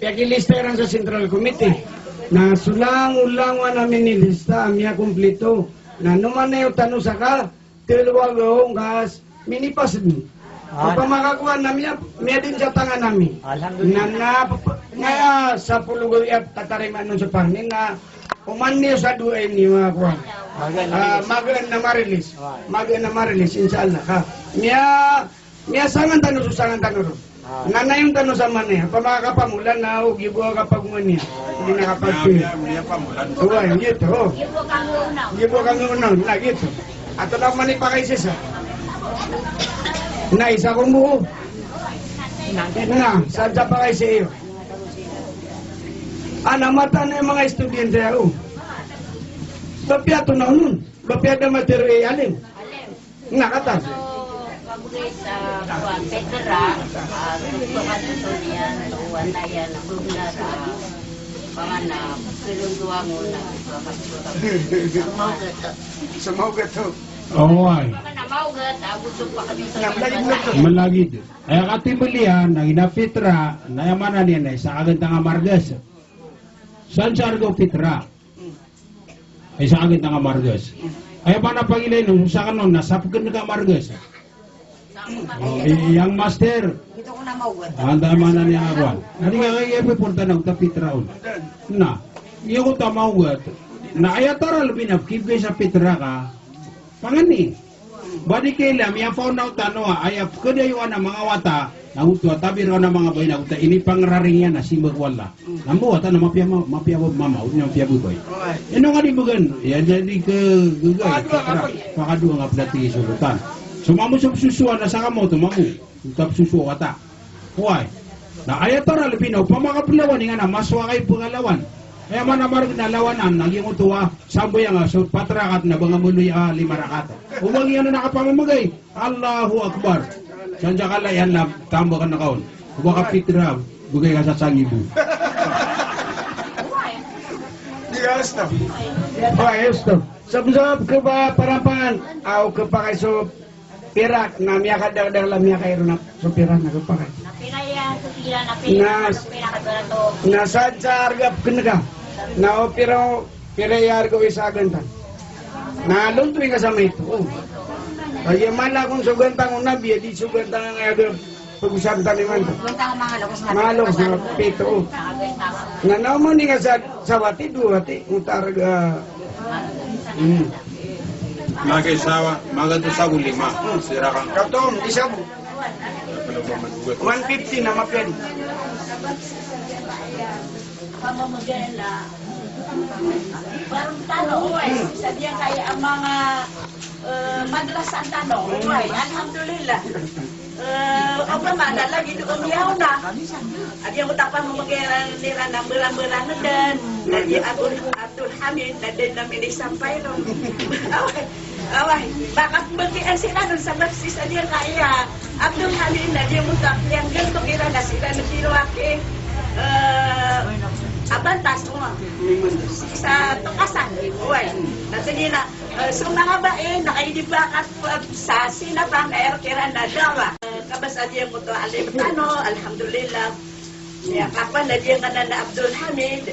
Piyakilista iran sa Central Committee. Na so langolangon a minilista a miyakomplito. Na noman iyo tano saka, telo a gaong ka minipas den. Ah. Opama ka kowan na miya, miyadn sa tangan ami. Alhamdulillah. Na, na, na, sapolo gawii a tatarimaan on so parmi na oman niyo sa dowa ini a kowan. Magaan na, ah, magaan na marilis. Magaan na marilis, insha Allah. Ha. Miya, Miyasangan tano so sangan tano ron. Ah. Na nayon tano sa manaya, opama ka kapamolan na o gibo a kapagomaniya. Di na kapagpiya. Miya, miya, miyapamolan. Oway, giyoto, o. Gibo ka ngoonaw. Gibo ka ngoonaw, na giyoto. Ato na man i pakaisisa. Na isa ko mbo. Na, sa, sa pakaisi iyo. Ana, mataan o manga estudyante ago. Ba piya to na onon? Ba piya da matero i alim? Na katawan. So, pagwit, ah, kuwan, Petra, ah, so, so, so, niyan, so, wata iyan, so, na, ah, panganap, so, so, so, na, so, so, so, so, mawgat. So, mawgat to. Oway. Panganap mawgat, ah, gusto pa kami sa. Na, malagid na to. Malagid. Aya katimbl iyan, na giya Petra, na aya maana niyan, na isa a gantang a margas. San sa arga o Petra? Isa a gantang a margas. Aya maana pagilay on, so sakn on na sapkn ka margas. O, i-, iyang master. Antaa maana niyan a kowan? Na di ka kaya piporta na oto a Petra on. Na, iyan oto a mawgat. Na aya tara lbi na pkibgay sa Petra ka pangni. Ba di kailay a miyapaona o tano a aya pkadayoan a manga wata, na oto a tabir on a manga bai na oto a inipangraring iyan a simba ko Allah. Na mbo wata na mapiya ma-, mapiya mama, o di na mapiya babay. Ino nga di bgan, iya jadi ke, gagay, pakadowa nga pd a tig i Solotan. So mamo so psosowa na sa kamo oto mamo, oto a psosowa o wata. Oway. Na aya tara lbi na opama ka plawan ingana masowa ka i pngalawan. Aya maana marg na lawanan na giyoto a sambayang a so pat rakat na ba nga maloy a lima rakat. O ba giyanan a kapamamagay. Allahu Akbar. San sa kala iyan na tambakn ka on. O ba ka Petra, bgay ka sa sangibo. Di ka, stop. Oway, stop. Sabsab ka ba parapan, aw ka pakaiso. Pirak, na miyakadakdakl a miyakairo na so pirak na kapakay. Na pira iya so pira, na pira na so pira ka dola to. Na sadn sa arga pkn ka. Na o pira, pira iya arga o isa a gantang. Na lontowi nga sa maito. O. Kaya mala kon so gantang o Nabi, di so gantang nga aya pag-usap tano imanto. Gantang a manga lokes na pito. Manga lokes na pito, o. Na na oman nga sa, sa wati, dowa wati, o ta arga. Hmm. Maga i sawa, maga to sago lima, sira kan. Katon, isa bo. One fifty na mapiya. Pamamagay na baron tano, oway. Sa giyangkaya a manga, eh, madrasa tano, oway. Alhamdulillah. Eh, opama na lagid o miyaona. A giyangkoto a pamamagay iran a mbarambarang dn. Na di Abdul, Abdul Hamid, na di na minisampay ron. Oway. Oway, makapmbgay siran on sa baptis a giyangkaya Abdul Hamid, na giyangkoto a piyanggalbk iran a siran a tiro aki, eh, a bantas, o. Sa Tokasan, oway. Na tig iran a, eh, so manga bai na kagiya di bakat sa sinapang a aya kiran a dawah. Eh, kabasa a giyangkoto a alim tano, alhamdulillah. Iya, kapan na giyangkanan a Abdul Hamid,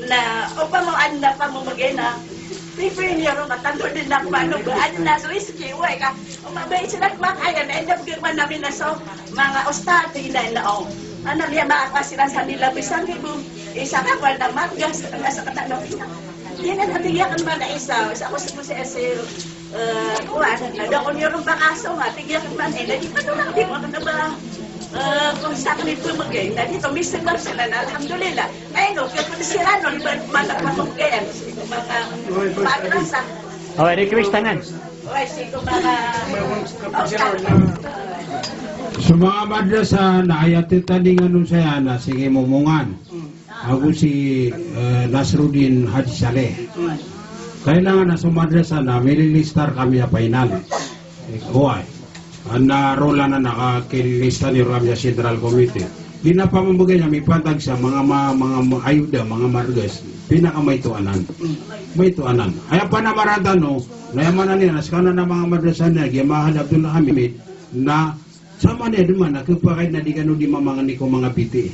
na opama o adn a pamamagay na, pipiya niyo ron ka tanto dn a pano ba adn a so riski, oway ka. O mabaya siran makaya na enda pgirman ami na so manga ustad, tig iran na, o. Ana, miyamaapa siran sa mila ba sanggibo. Isa ka kwan na margas, na sa katano. Di na, tig iyan man a isa, isa ko si, si, si, eh, kuwan, na da ko niyo ron bakaso nga, tig iyan man, eh, na di pa to lang, di mo na ba, eh, kon sa kami pamagay, na di to, mismo sila na, alhamdulillah. Ay, no, kaya pwede sila, no, di ba, mata pamagayan, mata madrasa. O, request tanan. Oway, sii ko manga, so manga madrasa na aya titandingan on saya na sii ki Momongan. Ago si, eh, Nasruddin Haji Saleh. Kailangan na so madrasa na mililista rkami a final. Oway. Ana rolan a na kakilista niyo rkami a Central Committee. Di na pamamagay niyan mipantag sa manga ma-, manga ma-, ayuda, manga margas. Pinakamaito anan. Maito anan. Aya panamaran tano, na aya maana niyan, na skano na manga madrasa na, giya Mahad Abdul Hamid, na Sa mani a dn man a khapakay na di kano di mamangni ko manga B T A.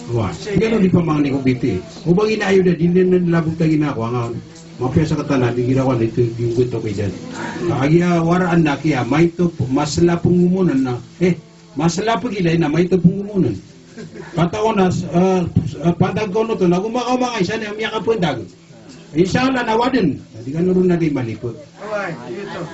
Wa, di kano di pamangni ko B T A. O ba gina ayo da di na, na labot a gina ko anga. Mapiya sa katana di gira ko na ito di ugot o kaidan. Agi a waraan na kiya maito p-, masla pnggomonan na. Eh, masla pgilay na maito pnggomonan. Katao na, eh, eh, pantag ko no to, na gumakaw manga isa na miyakapantag. Insha Allah na wadn. Na di kano ron na di malipot. Oway, ito.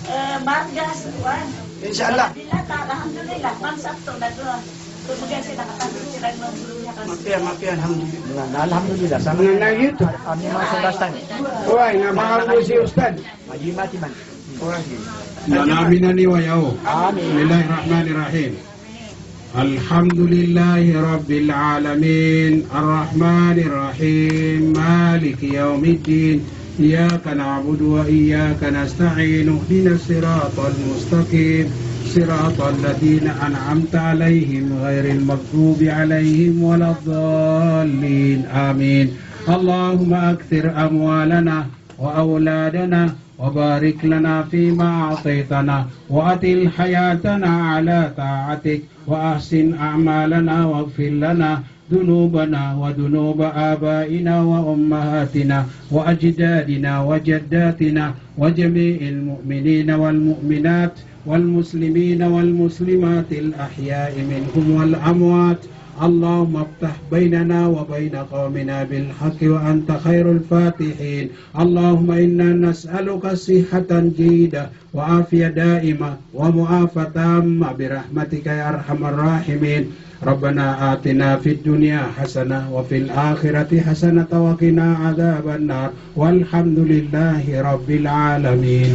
Eh, margas, wan. Insha Allah. Alhamdulillah, man sabto na doon. Mapiya, mapiya, alhamdulillah. Na, na, alhamdulillah. Sama na, na, ito. Ami masarastan. Oway, na makakusi ustad. Magi mati man. Amin. Amin. Bismillahirrahmanirrahim. Alhamdulillahi Rabbil Alamin. Arrahmanirrahim. Maliki yawmiddin. Iyyaka na'budu wa iyyaka nasta'in. Ihdinas siratal mustaqim. Siratal ladzina an'amta 'alaihim ghairil maghdubi 'alaihim waladdallin. Amin. Allahumma akthir amwalana wa awladana وبارك لنا فيما أعطيتنا وأطل حياتنا على طاعتك وأحسن أعمالنا واغفر لنا ذنوبنا وذنوب آبائنا وأمهاتنا وأجدادنا وجداتنا وجميع المؤمنين والمؤمنات والمسلمين والمسلمات الأحياء منهم والأموات. اللهم افتح بيننا وبين قومنا بالحق وأنت خير الفاتحين. اللهم إنا نسألك صحة جيدة وعافية دائمة ومعافاة تامة برحمتك يا أرحم الراحمين. ربنا آتنا في الدنيا حسنة وفي الآخرة حسنة وقنا عذاب النار. والحمد لله رب العالمين.